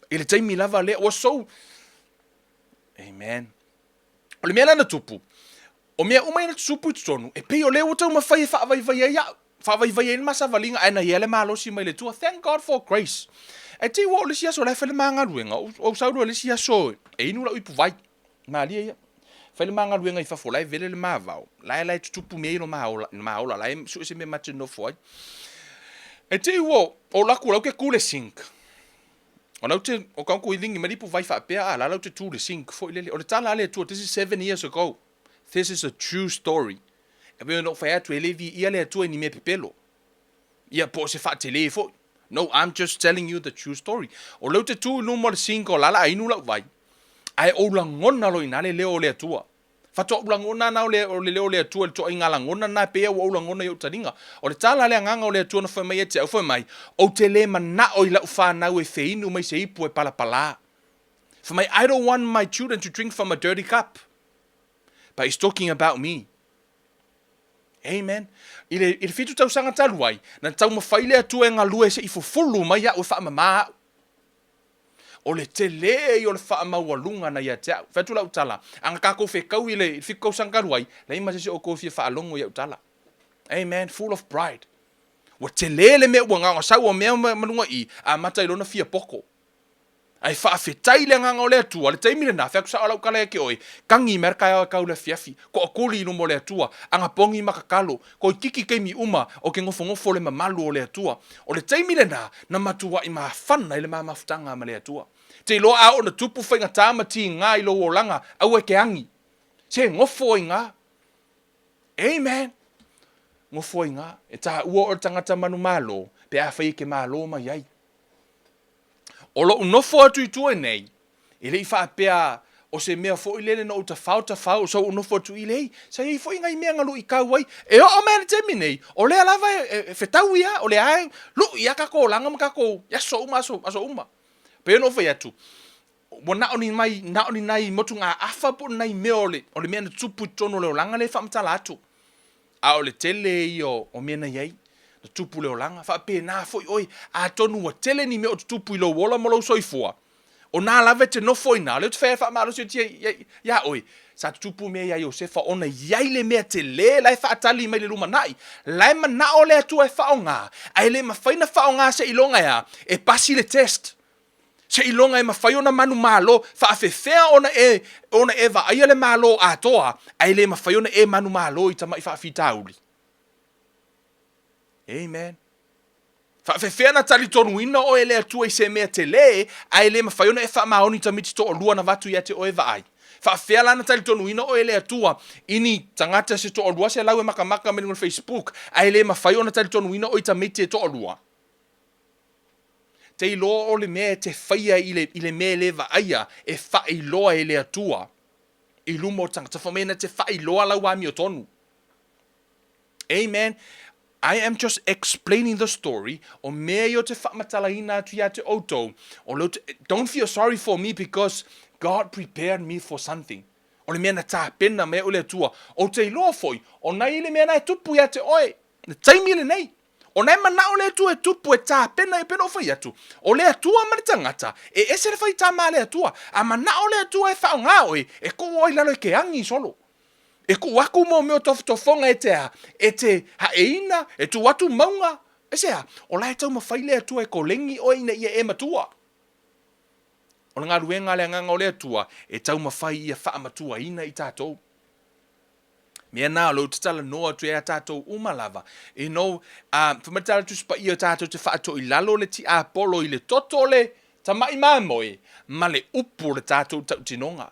I le taimi lava lea, was so... Amen. O le mea la na tupu, o mea uma ia na tutupu i totonu, e pei o lea ua taumafai e faavaivai ai au, faavaivai ai le ma savaliga, ae na i ai le malosi mai le Atua. Thank God for grace. Ae te i ua oo le isi aso o la e fai le ma galuega, ou, ou sau loa i le isi aso e inu lau ipuvai. Malie ia. Fai le ma galuega i fafo, la e vele le ma vao, la e la e tutupu mea i lo ma ola, ma ola, la e sue se mea ma te nofo ai. Ae te i ua oo atu o la ou te tu i le sink. O la ou te, o ka ou ligi mai le ipuvai faapea, a la la ou te tu i le sink foi lele. O le tala a le Atua, this is 7 years ago. This is a true story. E pei ona ou fai atu, e le viia le Atua i ni mea pepelo. Ia, po o se faatele foi. No, I'm just telling you the true story. O lea ou te tu i luma o le sink o la la a inu lau vai, ae ou lagona loa i ina le leo o le Atua. Faatoa ou lagona ana o le, o le leo o le Atua i le toaiga lagona lena e pei ua ou lagona i ou taliga. O le tala a le agaga o le Atua na fai mai ia te au, fai mai, Ou te le manao i lau fanau e feinu mai se ipu e palapala. Fai mai, I don't want my children to drink from a dirty cup. But he's talking about me. Amen. I le, i le 7 tausaga talu ai, na taumafai le Atua e galue se i fufulu mai au e faamama au. O le tele ia o le faamaualuga na ia te au. Fai atu lau tala, a na tatou fetau i le 7 tausaga talu ai, leai ma se isi o outou e fia faalogo i au tala. Amen. Full of pride. Ua tele le mea ua gaga sau o mea ma luga i i, amata i lona fia poto. Ae faafetai i le agaga o le Atua, le taimi lena, fai atu sao lau tala ia te oe, tagi mai le taeao e kau i le afiafi, toatuli i luma o le Atua, agapogi ma tatalo, toeititi taimi uma o ke nofonofo le mamalu o le Atua. O le taimi lena, na matuai mafana ai le ma mafutaga ma le Atua. Te iloa a oo na tupu faigata ma tiga i lou olaga, aua e te agi. Se nofo ai ga. Amen. Nofo ai ga. E taua oe le tagata manumalo, pe afai e ke malo mai ai. O lou nofo atu i tua nei, E le i faapea o se mea foi lele na ou tafao tafao sa ou nofo atu i leai. Sa i ai foi nai mea na luitau ai. E oo mai i le taimi nei, o lea lava e fetaui lava, o lea lava e lui lava tatou olaga ma tatou i aso uma aso, aso uma. E pei ona ou fai atu, ua na o ni mai, na o ni nai motugaafa po o ni nai mea o le, o le mea na tupu i totonu o le olaga lea e faamatala atu. A o le tele ia o mea na i ai, na tupu i le olaga. Faapena foi oe, atonu ua tele ni mea o tutupu i lou ola ma lou soifua, o na lava e te nofo i ina, o lea ou te fai atu e faamalosi atu ia oe, sa tutupu mea ia Iosefa ona e i ai le mea tele la e faatali mai i le lumanai, la e manao le Atua e faaaoga, ae le mafai ona faaaoga seiloga e a? E pasi le test. Seiloga e mafai ona manumalo, faafefea ona e, ona e vaaia le Malo atoa, ae le mafai ona e manumalo i tamai faafitauli? Amen. Faafefea ona talitonuina oe e le Atua i se mea tele, ae le mafai ona e faamaoni tamaiti toalua na avatu ia te oe e vaai? Faafefea la ona talitonuina oe e le Atua i ni tagata se toalua selau e makamaka mai luga o le Facebook, ae le mafai ona talitonuina oe i tamaiti e toalua? Te iloa o le mea e te faia i le, i le mea e le vaaia, e faailoa e le Atua i luma o tagata. Fai mai na te faailoa lau amiotonu. Amen. I am just explaining the story o mea ia ou te faamatalaina atu ia te outou. O le, don't feel sorry for me because God prepared me for something. O le mea na tapena mai au le Atua. Ou te iloa foi, o na i le mea na e tupu ia te oe. Le taimi lenei. O na e manao le Atua e tupu e tapena e pei ona ou fai atu. O le Atua ma le tagata, e ese le faitama a le Atua. A manao le Atua e faaaoga oe, e tuu oe i lalo e ke agi solo. E tuu atu mo mea o tofotofoga e te a, e te haeina, e tuu atu mauga, aisea? O la e taumafai le Atua e koleni oe ina ia e matua. O le galuega a le Agaga o le Atua, e taumafai ia faamatuaina i tatou. Mea na o lea ou te talanoa atu ai a tatou uma lava. You know, fai mai le tala Tusi Paia tatou te faatoilalo le tiapolo i le toto o le tamai mamoe ma le upu o le tatou tautinoga.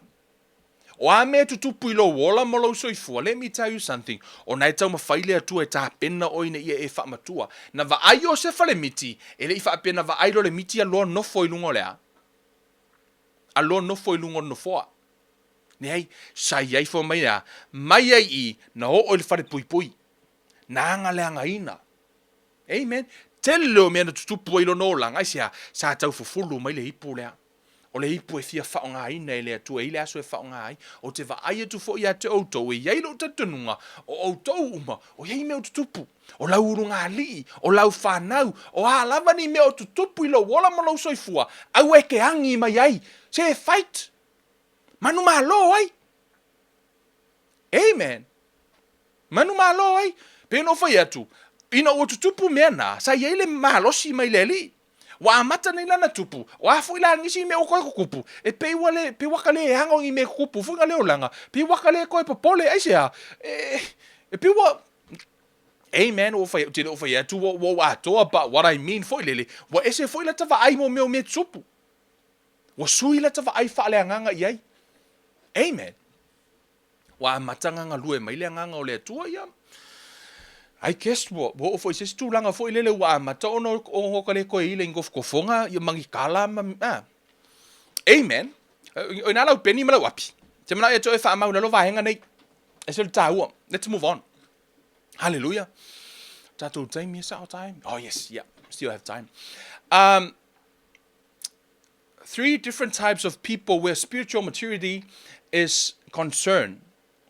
O a mea e tutupu i lou ola ma lou soifua, let me tell you something, o na e taumafai le Atua e tapena oe ina ia e faamatua. Na vaai Iosefa le miti, e le i faapea na vaai loa le miti alu loa nofo i luga o le a? Alu loa nofo i luga o le nofoa. Leai, sa i ai fai mai a, mai ai i, na oo i le fale puipui. Na agaleagaina. Amen. Tele o mea na tutupu ai lona olaga, aisea? Sa tau fufulu mai le ipu lea. O le ipu e fia faaaogaina e le Atua e i ai le aso e faaaoga ai. Ou te vaai atu foi ia te outou, e i ai lou talitonuga, o outou uma, o i ai mea o tutupu, o lau ulugalii, o lau fanau, o a lava ni mea o tutupu i lou ola ma lou soifua, aua e te agi mai ai, se fight, manumalo ai. Amen. Manumalo ai. Pei ona ou fai atu, ina ua tutupu mea na, sa i ai le malosi mai le Alii. Ua amata nei lana tupu, o a foi la nisi mea ua toe tutupu, e pei ua le, pei ua ka le ano ni mea tutupu foi na le olaga, pei ua ka le toe popole, aisea? E, e pei ua, Amen, ua fai, ou te le o fai atu ua, ua ou atoa, but what I mean foi lele, ua ese foi lata vaai mo mea o mea tutupu. Ua sui lata vaai faaleagaga i ai. Amen. Ua amata ona galue mai le Agaga o le Atua, ia, I guess ua, ua oo foi i se isi tulaga foi lele ua amata ona ona le toe ile i ni tofotofoga ia ma ni tala ma, a. Amen. O ina lau peni ma lau api. Te manao ia te oe faamau i lalo vaega nei. Ese le taua. Let's move on. Hallelujah. Tatou taimi e sao time. Oh yes, yeah, still have time. Three different types of people where spiritual maturity is concerned.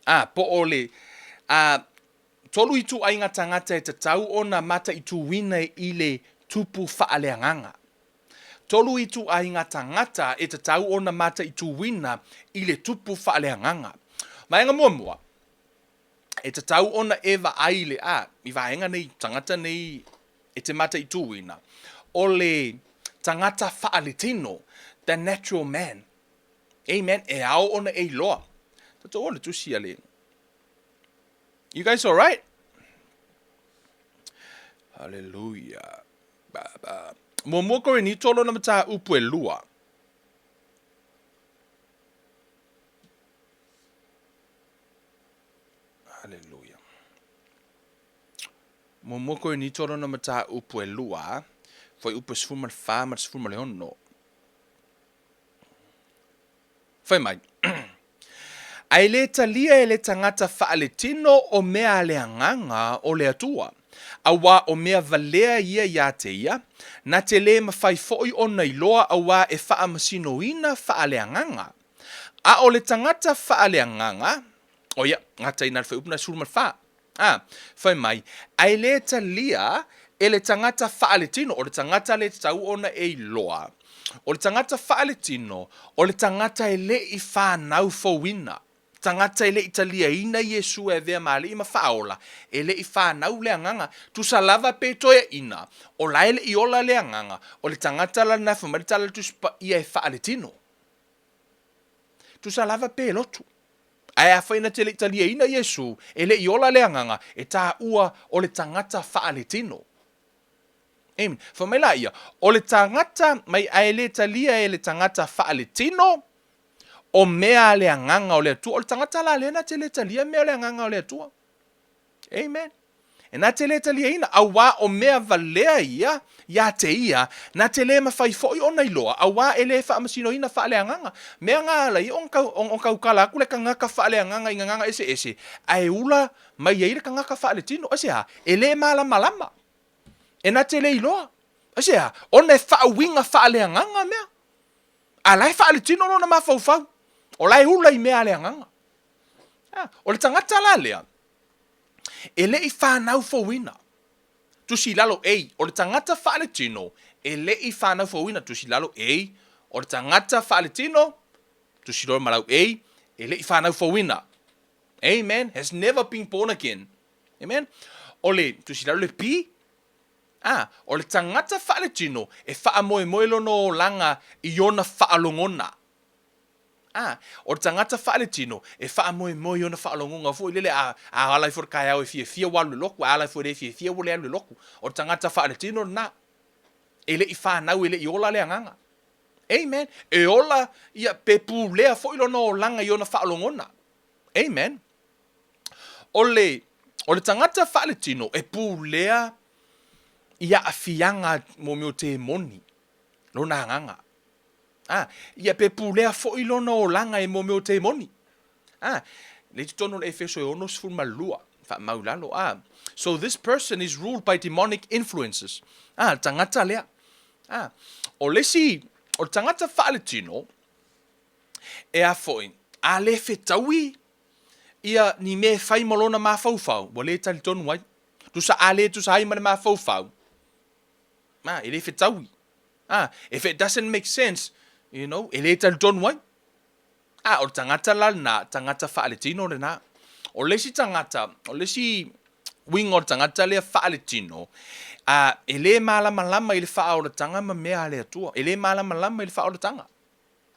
Ā, po o le, ā, tolu ituaiga tagata e tatau ona mataituina i le tupu faaleagaga. Tolu ituaiga tagata e tatau ona mataituina i le tupu faaleagaga. Vaega muamua, e tatau ona e vaai i le, ā, i vaega nei, tagata nei e te mataituina, o le tagata faaletino, the natural man. Amen. E ao ona e iloa. Tatou o le tusi a le. You guys all right? Hallelujah. Ba, ba. Muamua Korinito lona mataupu e lua. Hallelujah. Muamua Korinito lona mataupu e lua, fuaiupu e 14 ma le 16. Fai mai, Ae le talia e le tagata faaletino o mea a le Agaga o le Atua, auā o mea valea ia iā te ia, na te lē mafai foi ona iloa auā e faamasinoina faaleagaga. A o le tagata faaleagaga, o ia, gata i ina le fuaiupu lena 14, a, fai mai, ae le talia e le tagata faaletino, o le tagata le tatau ona e iloa, o le tagata faaletino, o le tagata e le i fanau fouina, tagata e le i taliaina Iesu e avea ma Alii ma Faaola, e le i fanau le agaga, tusa lava pe toeaina, o la e le i ola le agaga, o le tagata la lena fai mai le Tala o le Tusi Paia e faaletino. Tusa lava pe lotu. Ae afai na te le i taliaina Iesu, e le i ola le agaga, e taua o le tagata faaletino. Amen. Fai mai laia, o le tagata mai ae le talia e le tagata faaletino, o mea a le agaga o le Atua. O le tagata la lea na te le talia mea o le agaga o le Atua. Amen. E na te le taliaina, auā o mea valea ia iā te ia, na te le mawhai foi ona iloa, auā e le faamasinoina faaleagaga. Mea nga ala ia ona taukala atu le tagata faaleagaga i gagaga eseese, ae ula mai ai le tagata faaletino. Aisea? E le malamalama. E na te le iloa. Aisea? Ona e faauiga faaleagaga mea. A la e faaletino lona mafaufau. O la e ula i mea a le agaga. O le tagata la lea, e le i fanau fouina. Tusi i lalo A, o le tagata faaletino e le i fanau fouina. Tusi i lalo A, o le tagata faaletino, tusi loa ma lau A, e le i fanau fouina. Amen. Has never been born again. Amen. O le, tusi i lalo le B, a, o le tagata faaletino e faamoemoe lona olaga i ona faalogona. Ā, o le tagata faaletino, e faamoemoe i ona faalogoga foi lele, a, a ala ifo i le taeao e fiafia ua alu i le lotu, a ala ifo e le fiafia ua le alu i le lotu. O le tagata faaletino lena. E le i fanau, e le i ola le agaga. Amen. E ola ia, pe pulea foi lona olaga i ona faalogona. Amen. O le, o le tagata faaletino, e pulea i aafiaga mo mea o temoni, lona agaga. A, ia pe pulea foi lona olaga e mo mea o temoni. A, lea i totonu o le Efeso e 62, faamau i lalo, a, So this person is ruled by demonic influences. A, le tagata lea. A, o le isi, o le tagata faaletino, e a foi, a le fetaui ia ni mea e fai ma lona mafaufau, ua le talitonu ai. Tusa a le tusa ai ma le mafaufau, a, e le fetaui. Ah, if it doesn't make sense, you know, e le talitonu ai. Ah, o le tagata la lena, tagata faaletino lena. O le isi tagata, o le isi uiga o le tagata lea faaletino, ah, e le malamalama i le faaolataga ma mea a le Atua. E le malamalama i le faaolataga.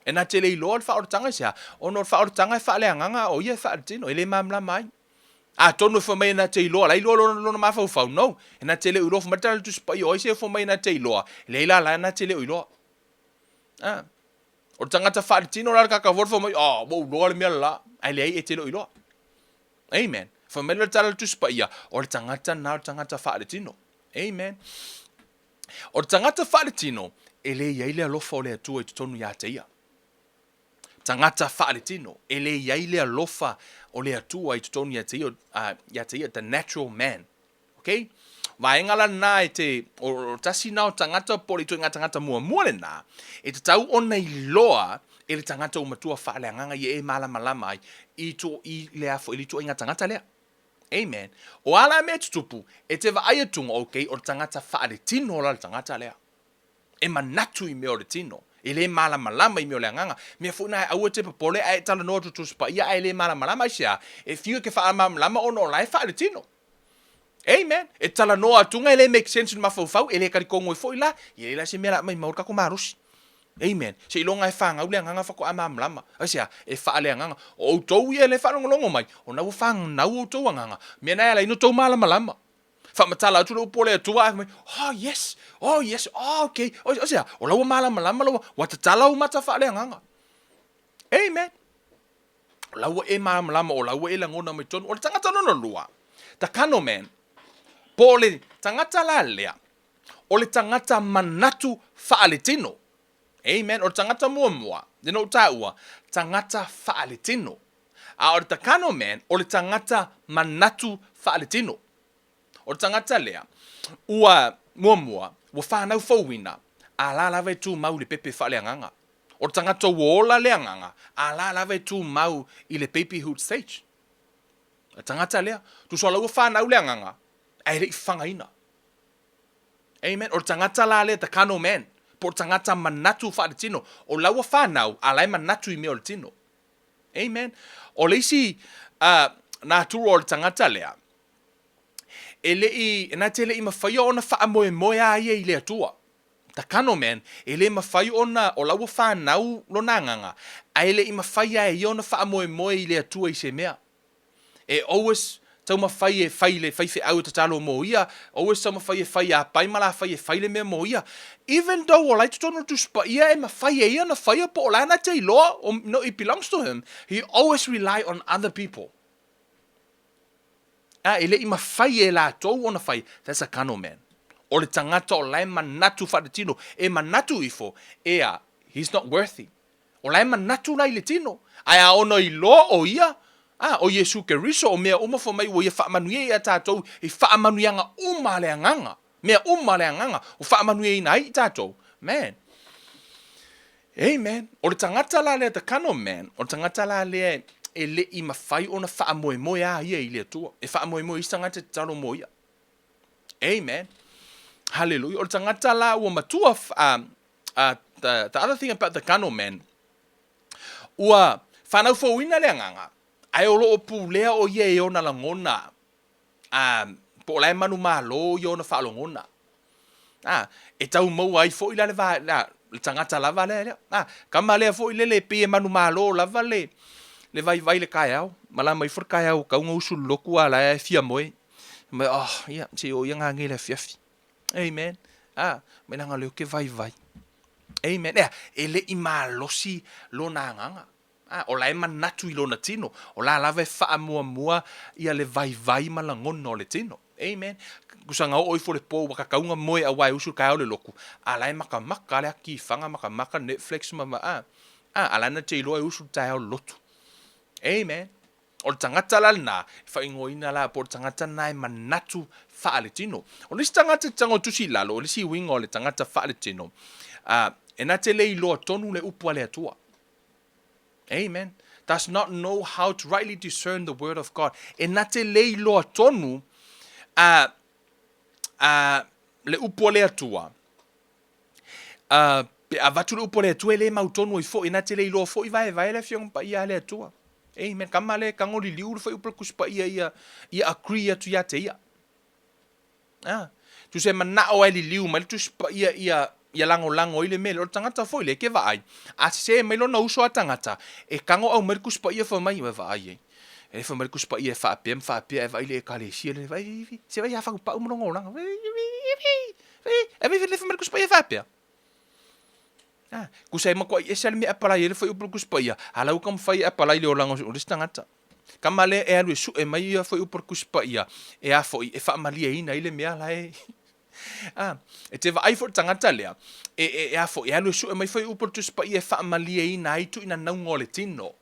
E na te le iloa le faaolataga i se a? Ona o le faaolataga e faaleagaga, a o ia e faaletino, e le malamalama ai. Atonu e fai mai na te iloa, la iloa lona, lona mafaufau. No, e na te le o iloa, fai mai le tala o le Tusi Paia, o ai se e fai mai na te iloa, leai la la na te le o iloa. Ah. O le tagata faaletino la le kakavolu fai mai, ah, ua ou iloa le mea le la, ae leai e te le o iloa. Amen. Fai mai le tala o le Tusi Paia, o le tagata na o le tagata faaletino. Amen. O le tagata faaletino, e le i ai le alofa o le Atua i totonu iā te ia. Tagata faaletino, e le i ai le alofa o le Atua i totonu ia te ia, ia te ia, the natural man. Okay? Vaega la lena e te, o, o tasi na o tagata po o le ituaiga tagata muamua lena, e tatau ona iloa e le tagata ua matua faaleagaga ia e malamalama ai i, to, i le a foi le ituaiga tagata lea. Amen. O a la mea e tutupu, e te vaai atuga, okay, o le tagata faaletino la le tagata lea. E manatu i mea o le tino, e le malamalama i mea o le agaga. Mea foi na e aua e te popole ae e talanoa atu Tusi Paia ae le malamalama aisea? E fiu e ke faamalamalama ona o la e faaletino. Amen. E talanoa atuga e le make sense i le mafaufau, e le talitonu ai foi la, e leai la se mea la maimau le tatou malosi. Amen. Seiloga e fagau le agaga faatoa malamalama. Aisea? E faaleagaga. O outou ia e le faalogologo mai, ona ua faganau outou agaga, mea na e ala ai ona outou malamalama. Faamatala atu le upu o le Atua, ae fai mai, Oh, yes, oh, yes, oh, okay. O, o sea, o la ua malamalama la ua tatala ou mata faaleagaga. Amen. O la ua e malamalama, o la ua e lagona mai tonu. O le tagata lona lua, the carnal man, po o le tagata la lea, o le tagata manatu faaletino. Amen. O le tagata muamua, lea na ou taua, tagata faaletino. A o le the carnal man, o le tagata manatu faaletino. O le tagata lea, ua, muamua, ua fanau fouina, a la lava e tumau i le pepe faaleagaga. O le tagata ua ola le agaga, a la lava e tumau i le babyhood stage. O le tagata lea, tusa o la ua fanau le agaga, ae le i fagaina. Amen. O le tagata la lea, the carnal man, po o le tagata manatu faaletino, o la ua fanau, a la e manatu i mea o le tino. Amen. O le isi uh, natura o le tagata lea, e le i, na te le i mafaia ona faamoemoe a ia i le Atua. The carnal man, e le mafai ona, o la ua fanau lona agaga, ae le i mafai a e ia ona faamoemoe i le Atua i se mea. E always taumafai e fai le faifeau e tatalo mo ia, always taumafai e fai a pai ma la fai e fai le mea mo ia. Even though o la e totonu o le Tusi Paia e mafai e ia ona faia po o la na te iloa, no it belongs to him, he always rely on other people. A e le i mafai e latou ona fai, that's a carnal man. O le tagata o la e manatu faaletino, e manatu ifo, ea, he's not worthy. O la e manatu la i le tino, ae a ono iloa o ia, a, o Iesu Keriso, o mea uma fai mai ua ia faamanuia ia tatou i faamanuiaga uma a le Agaga, mea uma a le Agaga ua faamanuiaina ai i tatou. Man. Amen. O le tagata la lea, the carnal man, o le tagata la lea e le i mafai ona faamoemoe a ia i le Atua. E faamoemoe i isi tagata e tatalo mo ia. Amen. Hallelujah. O le tagata la ua matua, the, the other thing about the carnal man, ua fanau fouina le agaga, ae o lo o pulea o ia e ona lagona, po o la e manumalo ia ona faalogona. A, e tau maua ai foi la le, va, la, le tagata lava lea, lea. A, kama lea foi lele e pei e manumalo lava le, le vaivai le kaeao. Malama ifo le kaeao kauga usu le loku a la e fia moe. Mai, oh, ia, se i o ia ngā le afiafi. Amen. A, mai langa leo ke vaivai. Amen. Ea, e le i malosi lona agaga. A, o la e manatu i lona tino. O la lava e faamuamua ia le vaivai ma lagona o le tino. Amen. Kusa nga oo ifo le po ua kakauga moe aua e usu le kaeao le loku. A la e makamaka le aki whanga, makamaka Netflix ma ma, a, a, a la na te iloa e usu le taeao le lotu. Amen. O le tagata la lena, e faaigoaina la po o le tagata lena e manatu faaletino. O le isi tagata e tago tusi i lalo, o le isi uiga o le tagata faaletino, uh, e na te le iloa tonu le upu a le Atua. Amen. Does not know how to rightly discern the word of God. E na te le iloa tonu uh, uh, le upu a le Atua. Uh, pe avatu le upu a le Atua e le mautonu ai foi, na te le iloa foi vaevae le afioga paia a le Atua. Amen. Kama le kago liliu le fuaiupu a le Tusi Paia ia, ia agree atu ia te ia. Ah, tusa e manao ai liliu mai le Tusi Paia ia ia lagolago ai le mea lea. O le tagata foi lea e ke vaai, a sese mai lona uso a tagata, e kago au mai le Tusi Paia fai mai, ua vaai ai. E fai mai le Tusi Paia e faapea ma faapea, e vaai le ekalesia le vai, se vai a whakupau mo lona olaga. E vai le fai mai le Tusi Paia e faapea. Ah, kusa e makuai ese le mea apalai e le fuaiupu le Tusi Paia, a la ua taumafai e apalai le olaga o le isi tagata. Kama lea e alu e sue mai ia fuaiupu le Tusi Paia, e a foi, e faamalieina ai le mea la e... Ah, e te vaai foi le tagata lea, e, e, e a foi, e alu e sue mai fuaiupu le Tusi Paia e faamalieina ai tuuinanauga o le tino.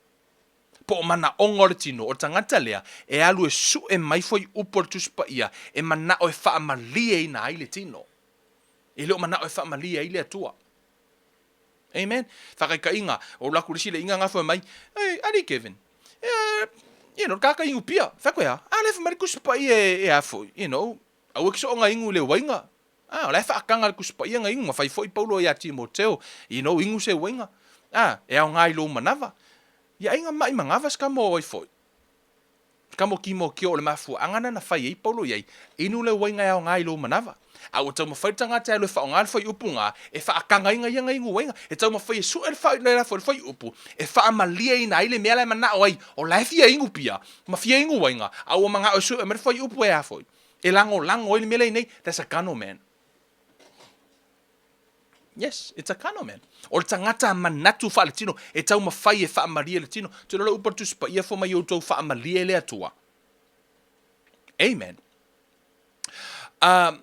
Po o manaoga o le tino, o le tagata lea, e alu e sue mai fuaiupu le Tusi Paia e manao e faamalieina ai le tino. E le o manao e faamalie ai le Atua. Amen. Whakaikaiga, o laku le isi le inga nga fai mai, hey, ali Kevin, eh, you know, kaka ingu pia, fai koe a, a le fai mai le Tusi Paia e, e a foi, you know, aua ki so nga ingu le wainga. Ah, o la e whaakanga le Tusi Paia nga ingu, ma fai foi Paulo ia Timoteo, you know, ingu se wainga. Ah, e ao ngai lou manava. Ia inga mai mangava ska mo ai foi. Ka mokimokio o le mafuaaga lena na fai ai Paulo i ai, inu le uaiga e aoga i lou manava. A ua taumafai le tagata e alu e faaaoga le fuaiupu ga, e faakagaina ia ga inu uaiga. E taumafai e sue le le fuaiupu e faamalieina ai le mea la e manao ai, o la e fia inu pia, ma fia inu uaiga, a ua manao e sue mai le fuaiupu e a foi, e lagolago ai le mea lea i nei, that's a carnal man. Yes, it's a carnal man. O le tagata manatu faaletino, e taumafai e faamalie le tino. Te lola upu a le Tusi Paia, fua mai outou faamalie e le Atua. Amen. Um,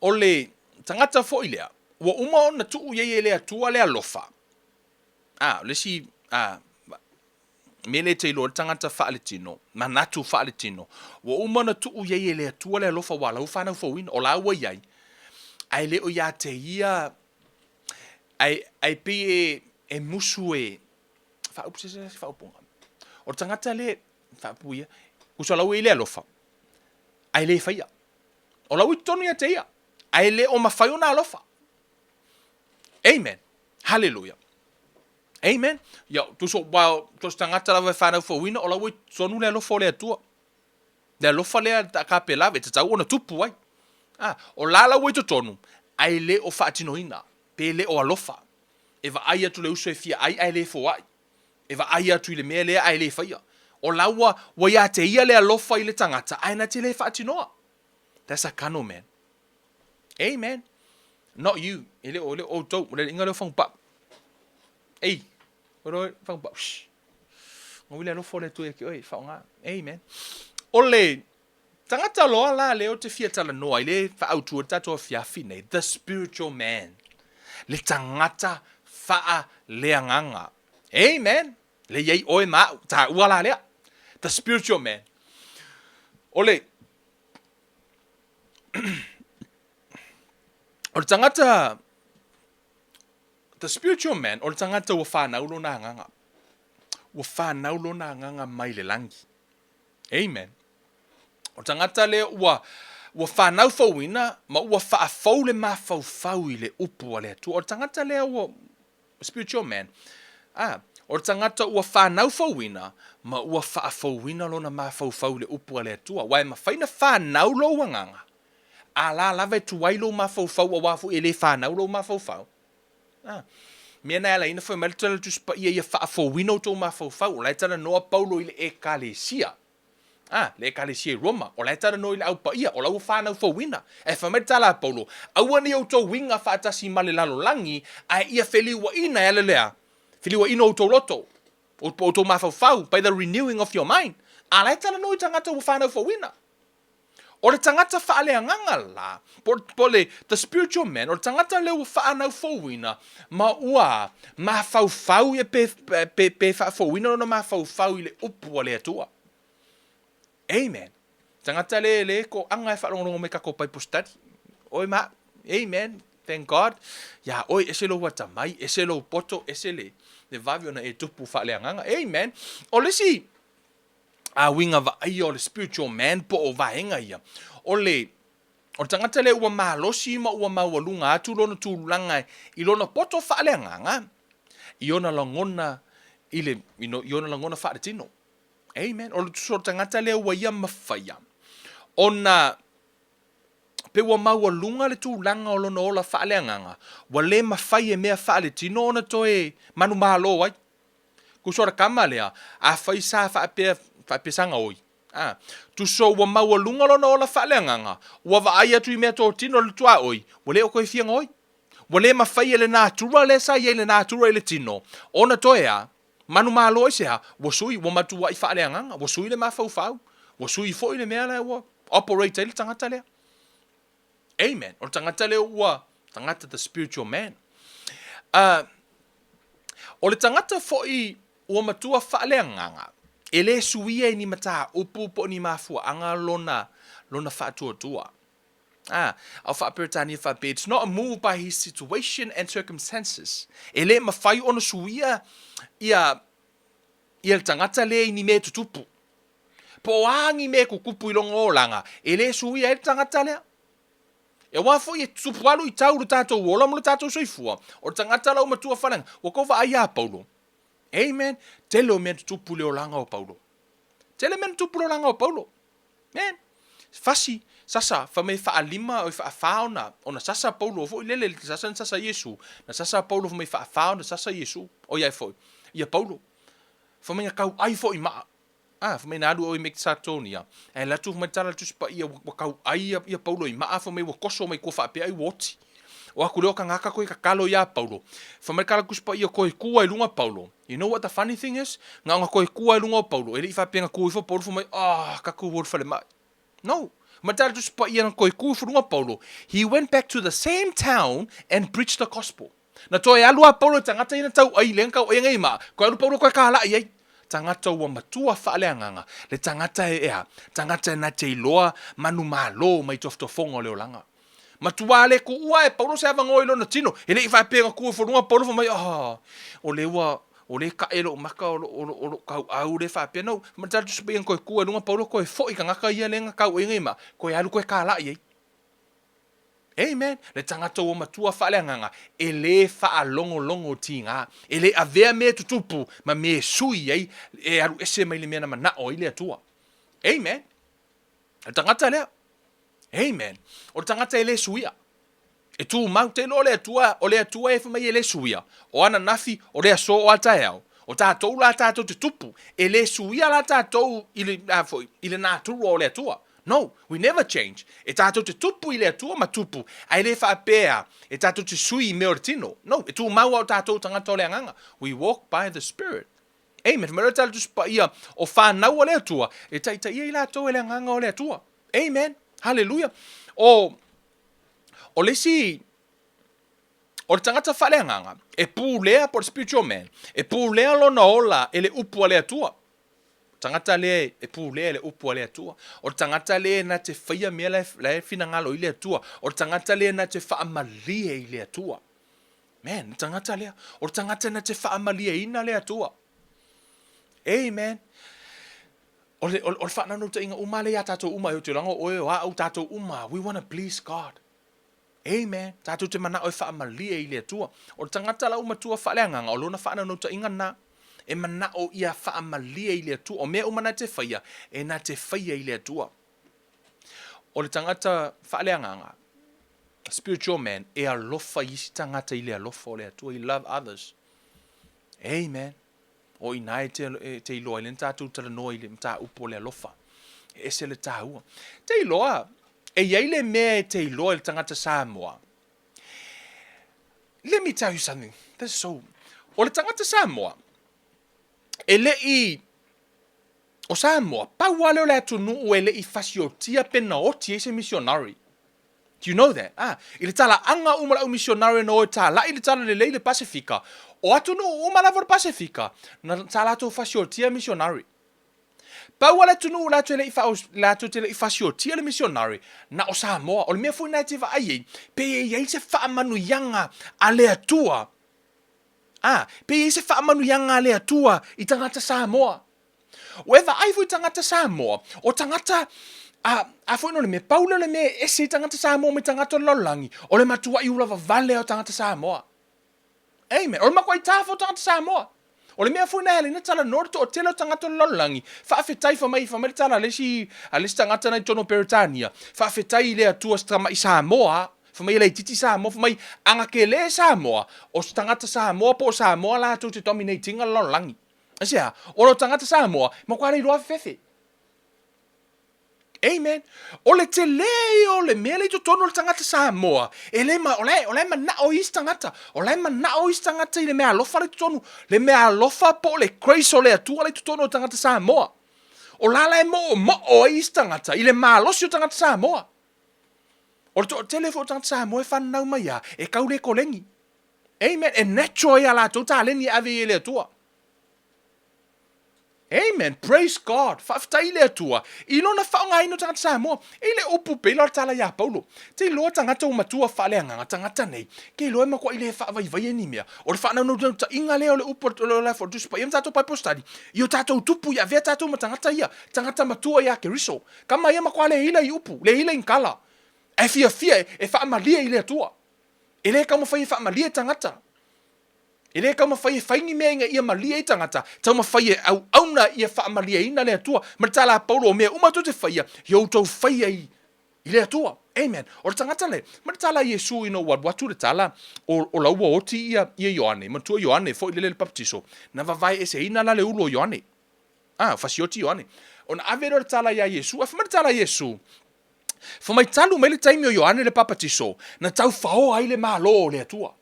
o le tagata foi lea, Ua uma ona tuu i ai e le Atua le alofa. A, o le isi a, mea lea e te iloa ai le tagata faaletino, manatu faaletino, ua uma ona tuu i ai e le Atua le alofa aua o la ua fanau fouina, o la ua i ai, ae le o ia te ia, ae, ae pei e, e musu e, faaupu se se faaupuga. O le tagata le, faaupu ia, tusa o la ua i ai le alofa, ae le faia. O la ua i totonu ia te ia, ae le o mafai ona alofa. Amen. Haleluia. Amen. Ia, tuso, wa, so se tagata lava e whanau fouina, o la ua i totonu le alofa o le Atua. Le alofa lea ta ka pela, e tatau ona tupu ai. Ah, o la la ua i totonu, ae le o faatinoina, pe le o alofa. E vaai atu le uso e fia ai, ae le foai. E vaai atu i le mea lea ae le faia. O la ua, ua ia te ia le alofa i le tagata, ae na te le faatinoa. That's a carnal man. Amen. Not you. E le o, e le o outou. O le alii lea o Fagupaa. Ei. O le Fagupaa. Shh. Ngau le alofa o le Atua ia te oe, faaaoga. Amen. O le tagata loa la lea ou te fia talanoa ai, le faaautu ai le tatou afiafi nei, the spiritual man. Le tagata faaleagaga. Amen. Le i ai oe ma au, taua la lea. The spiritual man. O le o le tagata the spiritual man, o le tagata ua fanau lona agaga. Ua fanau lona agaga mai le lagi. Amen. O le tagata lea ua ua fanau fouina ma ua faafou le mafaufau i le upu a le Atua. O le tagata lea ua spiritual man. Ah, o le tagata ua fanau fouina ma ua faafouina lona mafaufau i le upu a le Atua. Aua e mafai ona fanau lou agaga, a la lava e tuai lou mafaufau aua foi e le fanau lou mafaufau. Ah, mea na e ala ai ona fai mai le Tala o le Tusi Paia ia faafouina outou mafaufau. O la e talanoa Paulo i le Ekalesia. A, le Ekalesia i Roma, o la e talanoa i le Au Paia, o la ua fanau fouina. Ae fai mai le tala a Paulo, Aua ne i outou uiga faatasi ma le lalolagi, ae ia feliuaina e ala i le a? Feliuaina outou loto, po o outou mafaufau, by the renewing of your mind. A la e talanoa i tagata ua fanau fouina. O le tagata faaleagaga la, po, po le the spiritual man, o le tagata lea ua faanau fouina ma ua mafaufau ia pe, pe, pe faafouina lona mafaufau i le upu a le Atua. Amen. Tagata le, le koaga e faalogologo mai tatou Bible study. Oe ma, amen. Thank God. Ia oe, ese lou atamai, ese lou poto, ese le, le vave ona e tupu faaleagaga. Amen. O le isi, a uiga vaaia o le spiritual man po o vaega ia, o le o le tagata lea ua malosi ma ua maualuga atu lona tulaga i lona poto faaleagaga, i ona lagona i le i ona lagona faaletino. Amen. O le tusa o le tagata lea ua ia mafaia ona pe ua maualuga le tulaga o lona ola faaleagaga, ua le mafai e mea faaletino ona toe manumalo ai. Tusa o le kama lea, afai sa faapea, faapea sa gaoi, a, tusa ua maualuga lona ola faaleagaga, ua vaai atu i meatotino le tuaoi, ua le o toe fia gaoi. Ua le mafai e le natura lea sa i ai le natura i le tino, ona toe a, manumalo ai se a, ua sui, ua matuai faaleagaga, ua sui le mafaufau, ua sui foi le mea lea ua operate ai le tagata lea. Amen. O le tagata lea ua tagata the spiritual man. O le tagata foi ua matua faaleagaga, e le suia e ni mataupu po o ni mafuaaga lona, lona faatuatua. Ah, ao faa-Peretania faapea, it's not moved by his situation and circumstances. E le mafai ona suia ia, ia le tagata lea i ni mea tutupu. Po o a ni mea e tutupu i lona olaga, e le suia ai le tagata lea. E aua foi e tutupu alu i tau lo tatou ola ma lo tatou soifua, o le tagata la ua matua faleaga. Ua tou vaai ia Paulo. Amen. Tele o mea na tutupu i le olaga o Paulo. Tele mea na tutupu i le olaga o Paulo. Man. Fasi, sasa, fai mai e faalima, oi faafā ona, ona sasa Paulo foi lele, le sasa na sasa Iesu. Na sasa Paulo fai mai faafā ona sasa Iesu. Oi ai foi, ia Paulo. Fai mai na tauai foi maa. A, fai mai na alu oe i Mekesatonia, ae alu atu fai mai le tala a le Tusi Paia ua tauai ia, ia Paulo i maa, fai mai ua toso mai tua faapea ai ua oti. O atu lea o tagata toe tatalo ia Paulo. Fai mai le tala a le Tusi Paia toe tua i luga Paulo. You know what the funny thing is? Na ona toe tua i luga o Paulo, e le i faapea na tu ifo Paulo fai mai, ah, tatou o i le falemai. No. Ma tala Tusi Paia na toe tu ifo luga Paulo, he went back to the same town and preached the gospel. Na toe alu a Paulo i tagata ia na tauai, lea na tauai nei ma, toe alu Paulo toe kalai ai. Tagata ua matua faaleagaga, le tagata e ea, tagata e na te iloa manumalo mai tofotofoga o le olaga. Matua le tuua e Paulo se avanoa i lona tino, e le i faapea na tu ifo luga Paulo fai mai, ah, o lea ua, o lea e tae lou maka o lou, o lou, o lou tauau lea faapea. No, ma tala Tusi Paia na toe tu ai luga Paulo toe foi i tagata ia lea na tauai nei ma, toe alu toe kalai ai. Amen. Le tagata ua matua faaleagaga, e le faalogologo tiga, e le avea mea e tutupu ma mea e sui ai, e alu ese mai le mea na manao ai le Atua. Amen. O le tagata lea. Amen. O le tagata e le suia. E tumau te iloa o le Atua, o le Atua e fai mai e le suia. O ananafi, o le aso, o a taeao. O tatou la tatou te tupu, e le suia la tatou i le, a foi, i le natura o le Atua. No, we never change. E tatou te tupu i le Atua ma tupu, ae le faapea e tatou te sui i mea o le tino. No, e tumau a o tatou tagata o le agaga. We walk by the Spirit. Amen. Fai mai le Tala Tusi Paia, o fanau a le Atua, e taitaia i latou e le agaga o le Atua. Amen. Hallelujah. O, o le isi, o le tagata faaleagaga, e pulea po o le spiritual man, e pulea lona ola e le upu a le Atua. Tagata lea e pulea e le upu a le Atua. O le tagata lea na te faia mea la e, la e finagalo i le Atua. O le tagata lea na te faamalie i le Atua. Man, le tagata lea. O le tagata na te faamalieina le Atua. Amen. O le, o, o le faanaunautaiga uma lea ia tatou uma, e o te lago oe o au tatou uma. We want to please God. Amen. Tatou te manao e faamalie i le Atua. O le tagata la ua matua faaleagaga, o lona faanaunautaiga lena. E manao ia faamalie i le Atua. O mea uma na te faia, e na te faia i le Atua. O le tagata faaleagaga, spiritual man, e alofa i isi tagata i le alofa o le Atua. He love others. Amen. O i ina e te, e te iloa ai lea na tatou talanoa i le mataupu o le alofa. E ese le taua. Te iloa, e i ai le mea e te iloa i le tagata Samoa. Let me tell you something. This is so... O le tagata Samoa, e le i... O Samoa, pau lava lea o le atunuu e le i fasiotia pe na oti ai se missionary. Do you know that? Ah, i le talaaga uma o le au misionare na o e talai le talalelei i le Pasefika, o atunuu uma lava o le Pasefika, na sa latou fasiotia misionare. Pau lava le atunuu latou e le i faa, latou te le i fasiotia le misionare, na o Samoa. O le mea foi na e te vaai ai, pe e i ai se faamanuiaga a le Atua, ah, pe i ai se faamanuiaga a le Atua i tagata Samoa. Ua e vaai foi tagata Samoa, o tagata, a, a foi no le mea, pau lea o le mea e ese i tagata Samoa mai tagata o le lalolagi, o le matuai ula vavale o tagata Samoa. Amen. O le matuai tafa o tagata Samoa. O le mea foi na e ala ai na talanoa le toatele o tagata o le lalolagi, faafetai fai mai, fai mai le tala a le isi, a le isi tagata na i totonu o Peretania, faafetai i le Atua se tamai Samoa, fai mai e laitiiti Samoa, fai mai, a na tele Samoa, o se tagata Samoa po o Samoa latou te dominate ina le lalolagi. Aisea? Ona o tagata Samoa, matua le iloa fefe. Amen. O le tele ia o le mea lea i totonu o le tagata Samoa, e le ma, o la e, o la e manao isi tagata, o la e manao isi tagata i le mea alofa la i totonu, le mea alofa po o le grace o le Atua la i totonu o tagata Samoa. O la la e moomoo ai isi tagata i le malosi o tagata Samoa. O le toatele foi o tagata Samoa e fanau mai lava, e tau le koleni. Amen. E natural ai a latou taleni e ave i ai e le Atua. Amen. Praise God. Faafetai i le Atua i lona faaaogaina o tagata Samoa. E i le upu pei la o le tala iā Paulo. Te iloa tagata ua matua faaleagaga, tagata nei, ke iloa e matuai le faavaivaia ni mea. O le faanaunaunautaiga lea o le upu o le o le Tusi Paia ma tatou Bible study, i o tatou tupu i avea tatou ma tagata ia, tagata matua iā Keriso. Kama ia matua le ila i upu, le ila i kala. Ae fiafia e faamalie i le Atua. E le taumafai e faamalie tagata. E le taumafai e fai ni mea ina ia malie ai tagata, taumafai e auauna ia faamalieina le Atua. Ma le tala a Paulo, o mea uma tou te faia, ia outou faia i, i le Atua. Amen. O le tagata le, ma le tala a Iesu ina ua alu atu le tala, o, o la ua oti ia, ia Ioane, manatua Ioane foi lele le papatiso, na vavae eseina la le ulu o Ioane. Ah, fasioti Ioane. Ona ave lea o le tala iā Iesu, ae fai mai le tala a Iesu, Fai mai talu mai le taimi o Ioane le Papatiso, na taufaoa ai le Malo o le Atua.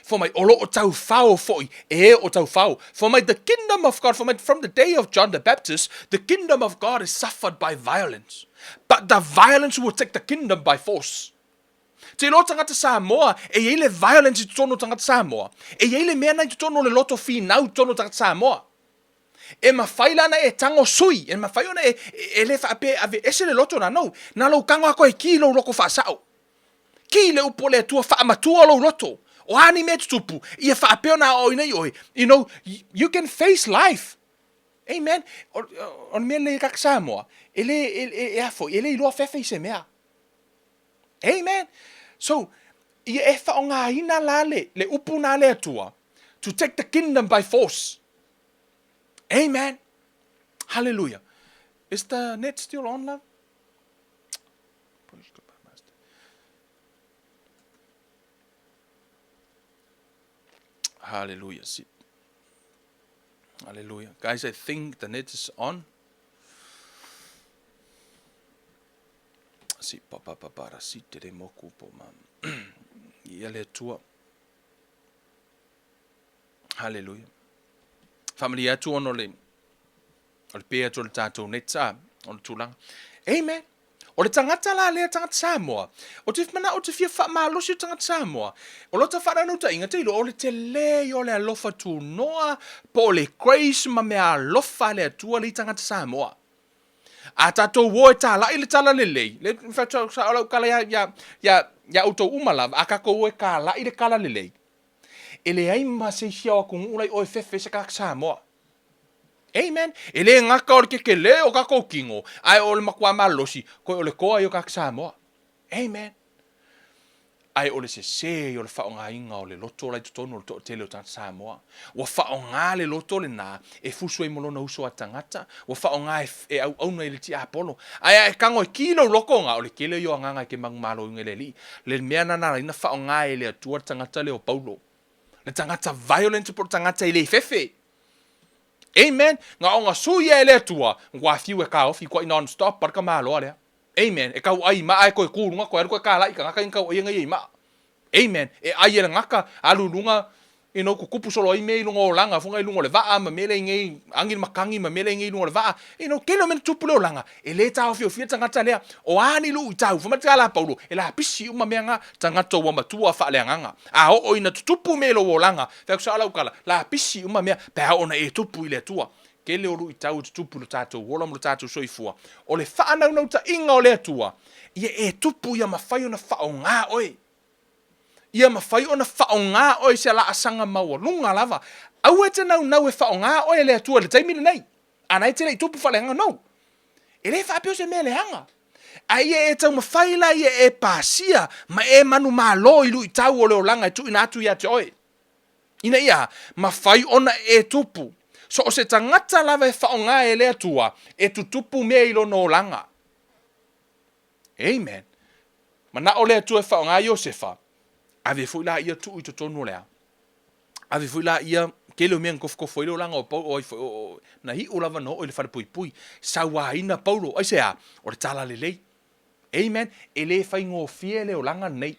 Fai mai, o lo o taufao foi e e o taufao. Fai mai, the kingdom of God, fai mai, from the day of John the Baptist, the kingdom of God is suffered by violence. But the violence will take the kingdom by force. Te iloa tagata Samoa, e i ai le violence i totonu o tagata Samoa. E i ai le mea na i totonu o le loto finau i totonu o tagata Samoa. E mafai la ona e tago sui, e mafai ona e, e le faapea e aveese le loto na, no. Na lou tago lava koe e ki lou loko faasao. Ki le upu o le Atua, faamatua lou loto. O a ni mea e tutupu, ia faapea ona aoaoina i oe, you know, you can face life. Amen. O, o le mea lelei kaka Samoa, e le, e, e, e a foi, e le iloa fefe i se mea. Amen. So, ia e faaaogaina la le, le upu na le Atua, to take the kingdom by force. Amen. Hallelujah. Is the net still on, love? Hallelujah. Hallelujah. Guys, I think the net is on. Si pa pa pa pa ra si tere moku po ma. Ia le tua. Hallelujah. Faamalie atu ona o le o le pē atu o le tatou net a o le tulaga. Amen. O le tagata la lea tagata Samoa, o te manao o te fia faamalosi o tagata Samoa, o lota faanaunautai te iloa o le tele ia o le alofa tunoa po o le grace ma mea alofa a le Atua lea i tagata Samoa. A tatou o e tālaʻi le tala lelei, le sao lau tala ia, ia, ia, ia outou uma lava, a tatou o e tālaʻi le tala lelei, E leai ma se isi ao atunuu la i o e fefe ai se tagata Samoa. Amen. E le gata o le kekelē o tatou kino, ae o le matua malolosi, koe o le toa ia o tagata Samoa. Amen. Ae o le sesē ia o le faaaogaina o le loto la i totonu o le toatele o tagata Samoa. Ua faaaoga le loto lenā e fusu ai ma lona uso a tagata, ua faaaoga e, e auauna i le tiapolo. Ae a e tago e ki lou loto na, o le tele ia o agaga e te manumaloina e le Alii. Le mea na na ala ai na faaaoga e le Atua le tagata lea o Paulo. Le tagata violent po o le tagata e le fefe. Amen. Na ona sui ia e le Atua, ua fiu e taofi koa i non stop pa le tamaloa lea. Amen. E tau ai i maa e toe tu luga toe alu toe talai i tagata ia na tau ai e ia i maa. Amen. E ai e le gata, alu i luga, you know, tutupu solo ai mea i luga o olaga foi na i luga o le vaa ma mea lea i nei, agi le matagi ma mea lea i nei i luga o le vaa. You know, tele o mea na tutupu i le olaga, e le taofiofia le tagata lea. O a ni luitau, fai mai le tala a Paulo, e lapisi uma mea na, tagata ua matua faaleagaga. A oo ina tutupu mea i lou olaga, fai atu sao lau tala, lapisi uma mea, pe a oo ina e tupu i le Atua. Tele o luitau e tutupu i lo tatou ola ma lo tatou soifua. O le faanaunautai-ga o le Atua, ia e tupu ia mafai ona faaaoga oe. Ia mafai ona faaaoga oe i se laasaga maualuga lava. Aua e te naunau e faaaoga oe e le Atua i le taimi lenei, a na e te le i tupu faaleagaga. No. E le faapea o se mea leaga. A ia e taumafai la ia e pasia ma e manumalo i luitau o le olaga e tuuina atu ia te oe. Ina ia mafai ona e tupu. So o se tagata lava e faaaoga e le Atua e tutupu mea i lona olaga. Amen. Manao le Atua e faaaoga Iosefa, ave foi la ia tuu i totonu o le a? Ave foi la ia tele o mea na tofotofo ai le olaga o Paulo, o, o, o, na iu lava na oo i le falepuipui. Sauaina Paulo, aisea? O le talalelei. Amen. E le faigofie le olaga lenei.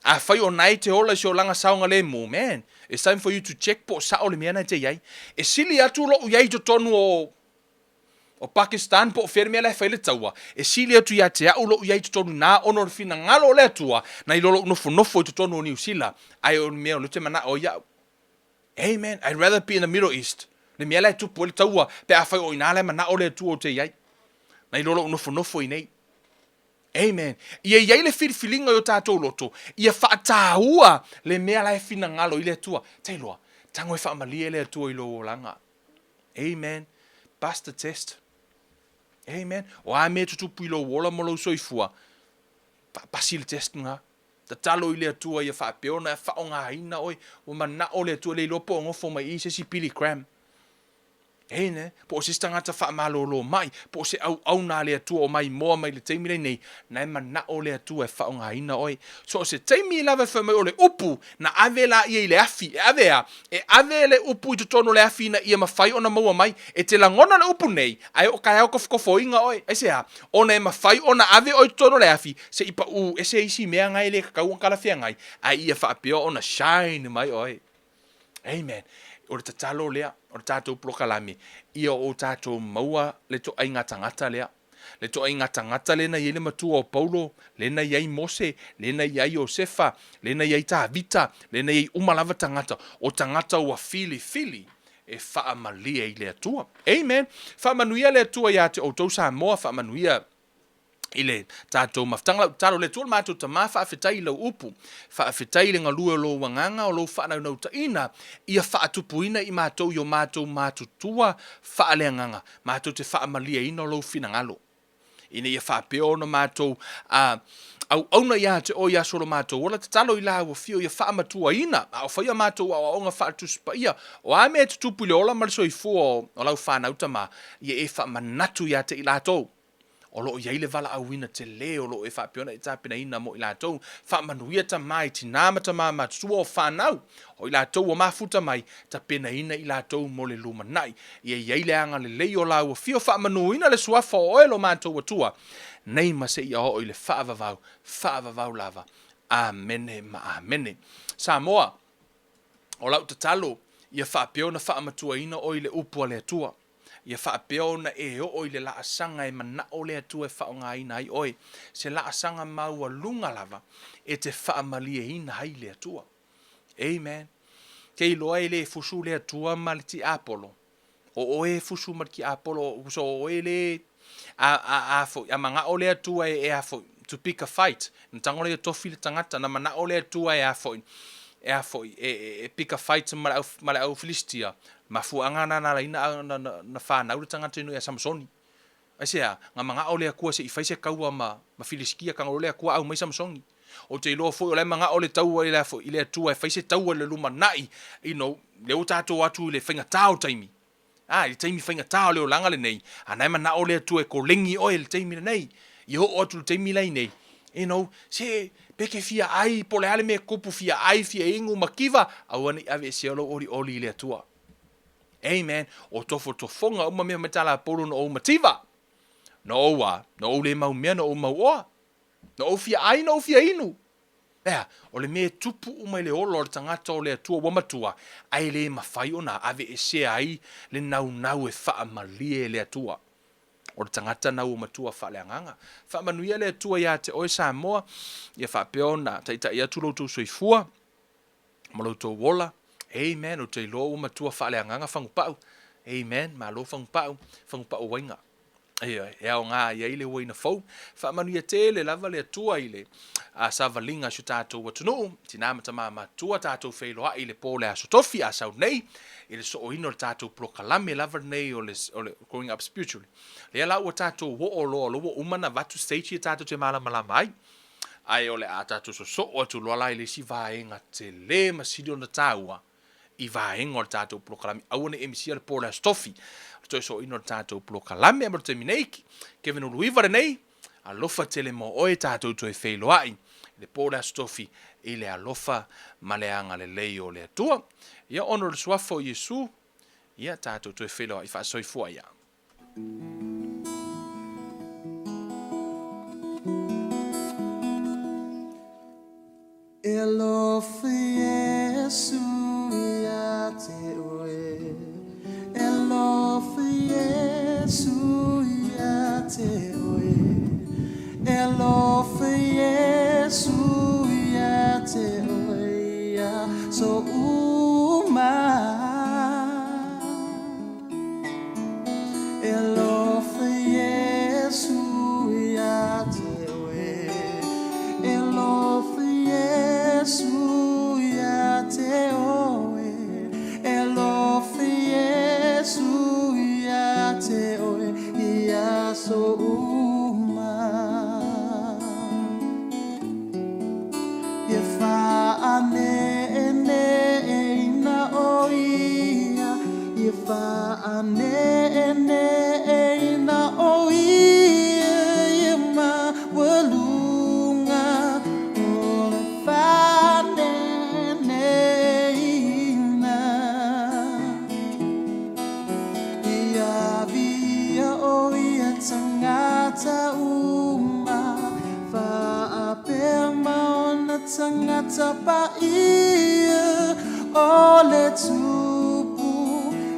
Afai o na e te ola i se olaga saogalemu, man, it's time for you to check po o sao le mea na e te i ai. E sili atu lou i ai i totonu o o Pakistan po o fea le mea la e fai le taua, e sili atu ia te au lou i ai i totonu i na ona o le finagalo o le Atua na i lo lou nofonofo i totonu o Niu Sila, ae o le mea o lea ou te manao ai au. Amen. I'd rather be in the Middle East, le mea la e tupu ai le taua, pe afai o i ina la e manao le Atua ou te i ai, na i lo lou nofonofo i nei. Amen. Ia i ai le filifiliga i o tatou loto, ia faataua le mea la e finagalo i le Atua. Tailoa, tago e faamalie le Atua i lou olaga. Amen. Pass the test. Amen. O a mea e tutupu i lou ola ma lou soifua, faapasi le test lena. Tatalo i le Atua ia faapea ona faaaogaina oe. Ua manao le Atua, le iloa po o nofo mai i i se isi Billy Graham. Amen. Po o se isi tagata faamalolo mai, po o se auauna a le Atua o maimoa mai i le taimi lenei, na e manao le Atua e faaaogaina oe. So o se taimi lava e fai mai o le upu, na ave laia i le afi. E ave a? E ave le upu i totonu o le afi ina ia mafai ona maua mai. E te lagona le upu nei, ae oo taeao tofotofoina oe. Aisea? Ona e mafai ona ave oe i totonu o le afi, se i pau ese isi mea na e le tatau ona talafeagai, ae ia faapea ona shine mai oe. Amen. O le tatalo lea o le tatou polokalame, ia o tatou maua le toaiga tagata lea. Le toaiga tagata lea na i ai le matua o Paulo, lea na i ai Mose, lea na i ai Iosefa, lea na i ai Tavita, lea na i ai uma lava tagata. O tagata ua filifili e faamalie i le Atua. Amen. Faamanuia le Atua ia te outou Samoa, faamanuia i le tatou mafutaga. Lau tatalo, le Atua le matou Tama, faafetai i lau upu, faafetai i le galue o lou agaga, o lou faanaunautai,ina ia faatupuina i matou i o matou matutua faaleagaga, matou te faamalieina o lou finagalo, ina ia faapea ona matou a auauna ia te oe i aso o lo matou ola. Tatalo i lau afio ia faamatuaina a o faia matou aoaoga faale-Tusi Paia, o a mea e tutupu i le ola ma le soifua o lau fanau tama, ia e faamanatu ia te i latou. O lo o i ai le valaauina tele o lo o e faapea ona e tapenaina mo i latou. Faamanuia tama i tinā ma tama matutua o fanau, o i latou ua mafuta mai, tapenaina i latou mo le lumanai. Ia i ai le agalelei o lau afio, faamanuina le suafa o oe lo matou Atua, nei ma seia oo i le faavavau, faavavau lava. Amene ma amene. Samoa, o lau tatalo, ia faapea ona faamatuaina oe i le upu a le Atua. Ia faapea ona e oo i le laasaga e manao le Atua e faaaogaina ai oe, se laasaga maualuga lava e te faamalieina ai le Atua. Amen. Ke iloa e le fusu le Atua ma le tiapolo. O oe e fusu ma le tiapolo, so o oe le a a a foi a manao le Atua e a foi to pick a fight. Na tago lea tofi le tagata, na manao le Atua e a foi e a foi e, e, e pick a fight ma le au, ma le au Filistia. Mafuaaga na na ala ai na, na, na, na fanau le tagata ino ia Samsoni. Aisea? Na manao le Atua se i fai se taua ma, ma Filistia, tago loa le Atua aumai Samsoni. Ou te iloa foi o la e manao le taua i le, i le Atua e fai se taua i le lumanai, you know, lea ua tatou atu i le faigatā o le taimi. A, i le taimi faigata o le olaga lenei, a na e manao le Atua e kolegi oe i le taimi lenei, ia oo atu i le taimi la i nei, you know, se, pe ke fia ai, po o le a le mea e tupu, fia ai, fia inu, mativa, aua ne i aveesea lou olioli i le Atua. Amen. O tofotofoga uma mea mai talapolu no ou mativa. No ou a, no ou le mau mea, no ou mau oa. No ou fia ai, no ou fia inu. Ea, o le mea e tupu uma i le ola o le tagata o le Atua ua matua, ae le mafai ona aveesea ai le naunau e faamalie le Atua. O le tagata na ua matua faaleagaga. Faamanuia le Atua ia te oe Samoa, ia faapea ona taitai atu lo outou soifua ma lo outou ola. Amen. Ou te iloa ua matua faaleagaga Fagupau. Amen. Malo Fagupau, Fagupau uaiga. Ioe, e aoga i ai le uaina fou. Faamanuia tele lava le Atua i le savaliga a si o tatou atunuu, tina ma tama matutua, tatou feiloai i le po o le Aso Tofi a sau nei, i le sooina o le tatou polokalame lava lenei o le, o le Growing Up Spiritually. Lea la ua tatou oo loa, o lea ua uma ona avatu stage ia tatou te malamalama ai. Ae o le a tatou sosoo atu loa la i le isi vaega tele ma sili ona taua, i vaega o le tatou polokalame. Aua ne i e misia le po o le Aso Tofi, o le toe sooina o le tatou polokalame. Mo le taimi nei, Kevin Uluiva lenei, alofa tele mo oe, tatou toe feiloai i le po o le Aso Tofi i le alofa ma le agalelei o le Atua. Ia, ona o le suafa o Iesu, ia tatou toe feiloai faasoifua ia. E alofa Iesu ia te oe, E alofa Iesu ia te oe, E alofa Iesu ia te oe i aso uma. E alofa Iesu ia te oe, E alofa Iesu ia te oe, E alofa Iesu ia te oe i aso uma. Ia whaaneenee. le tupu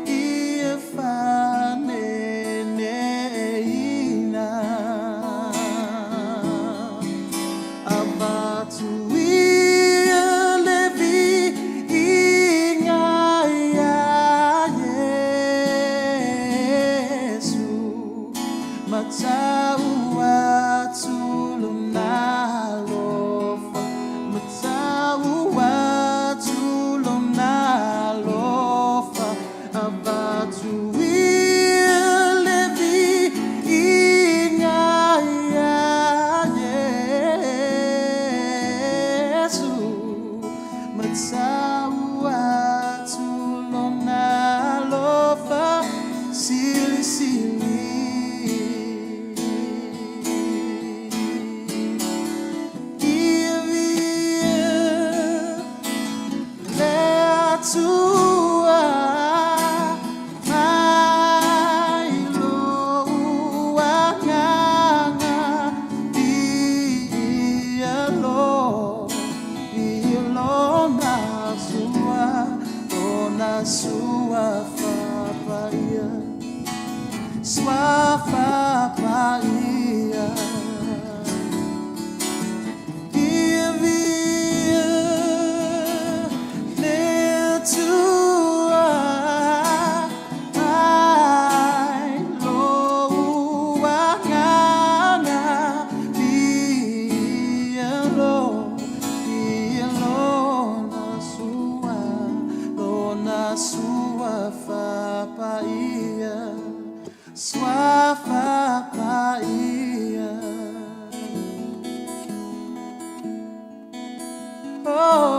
ia faneneina. Avatu ia le viiga iā Iesu, Matau atu Lona alofa, Matau atu Lona alofa, Avatu ia le viiga iā Iesu, Matau atu Lona alofa silisili. Ia viia le Atua mai lou agaga, viia lo, viia Lona sua, Lona suafa paia, suafa paia. Ia viia le Atua mai lou agaga, viia lo, viia Lona sua, Lona suafa paia, suafa paia. Oh,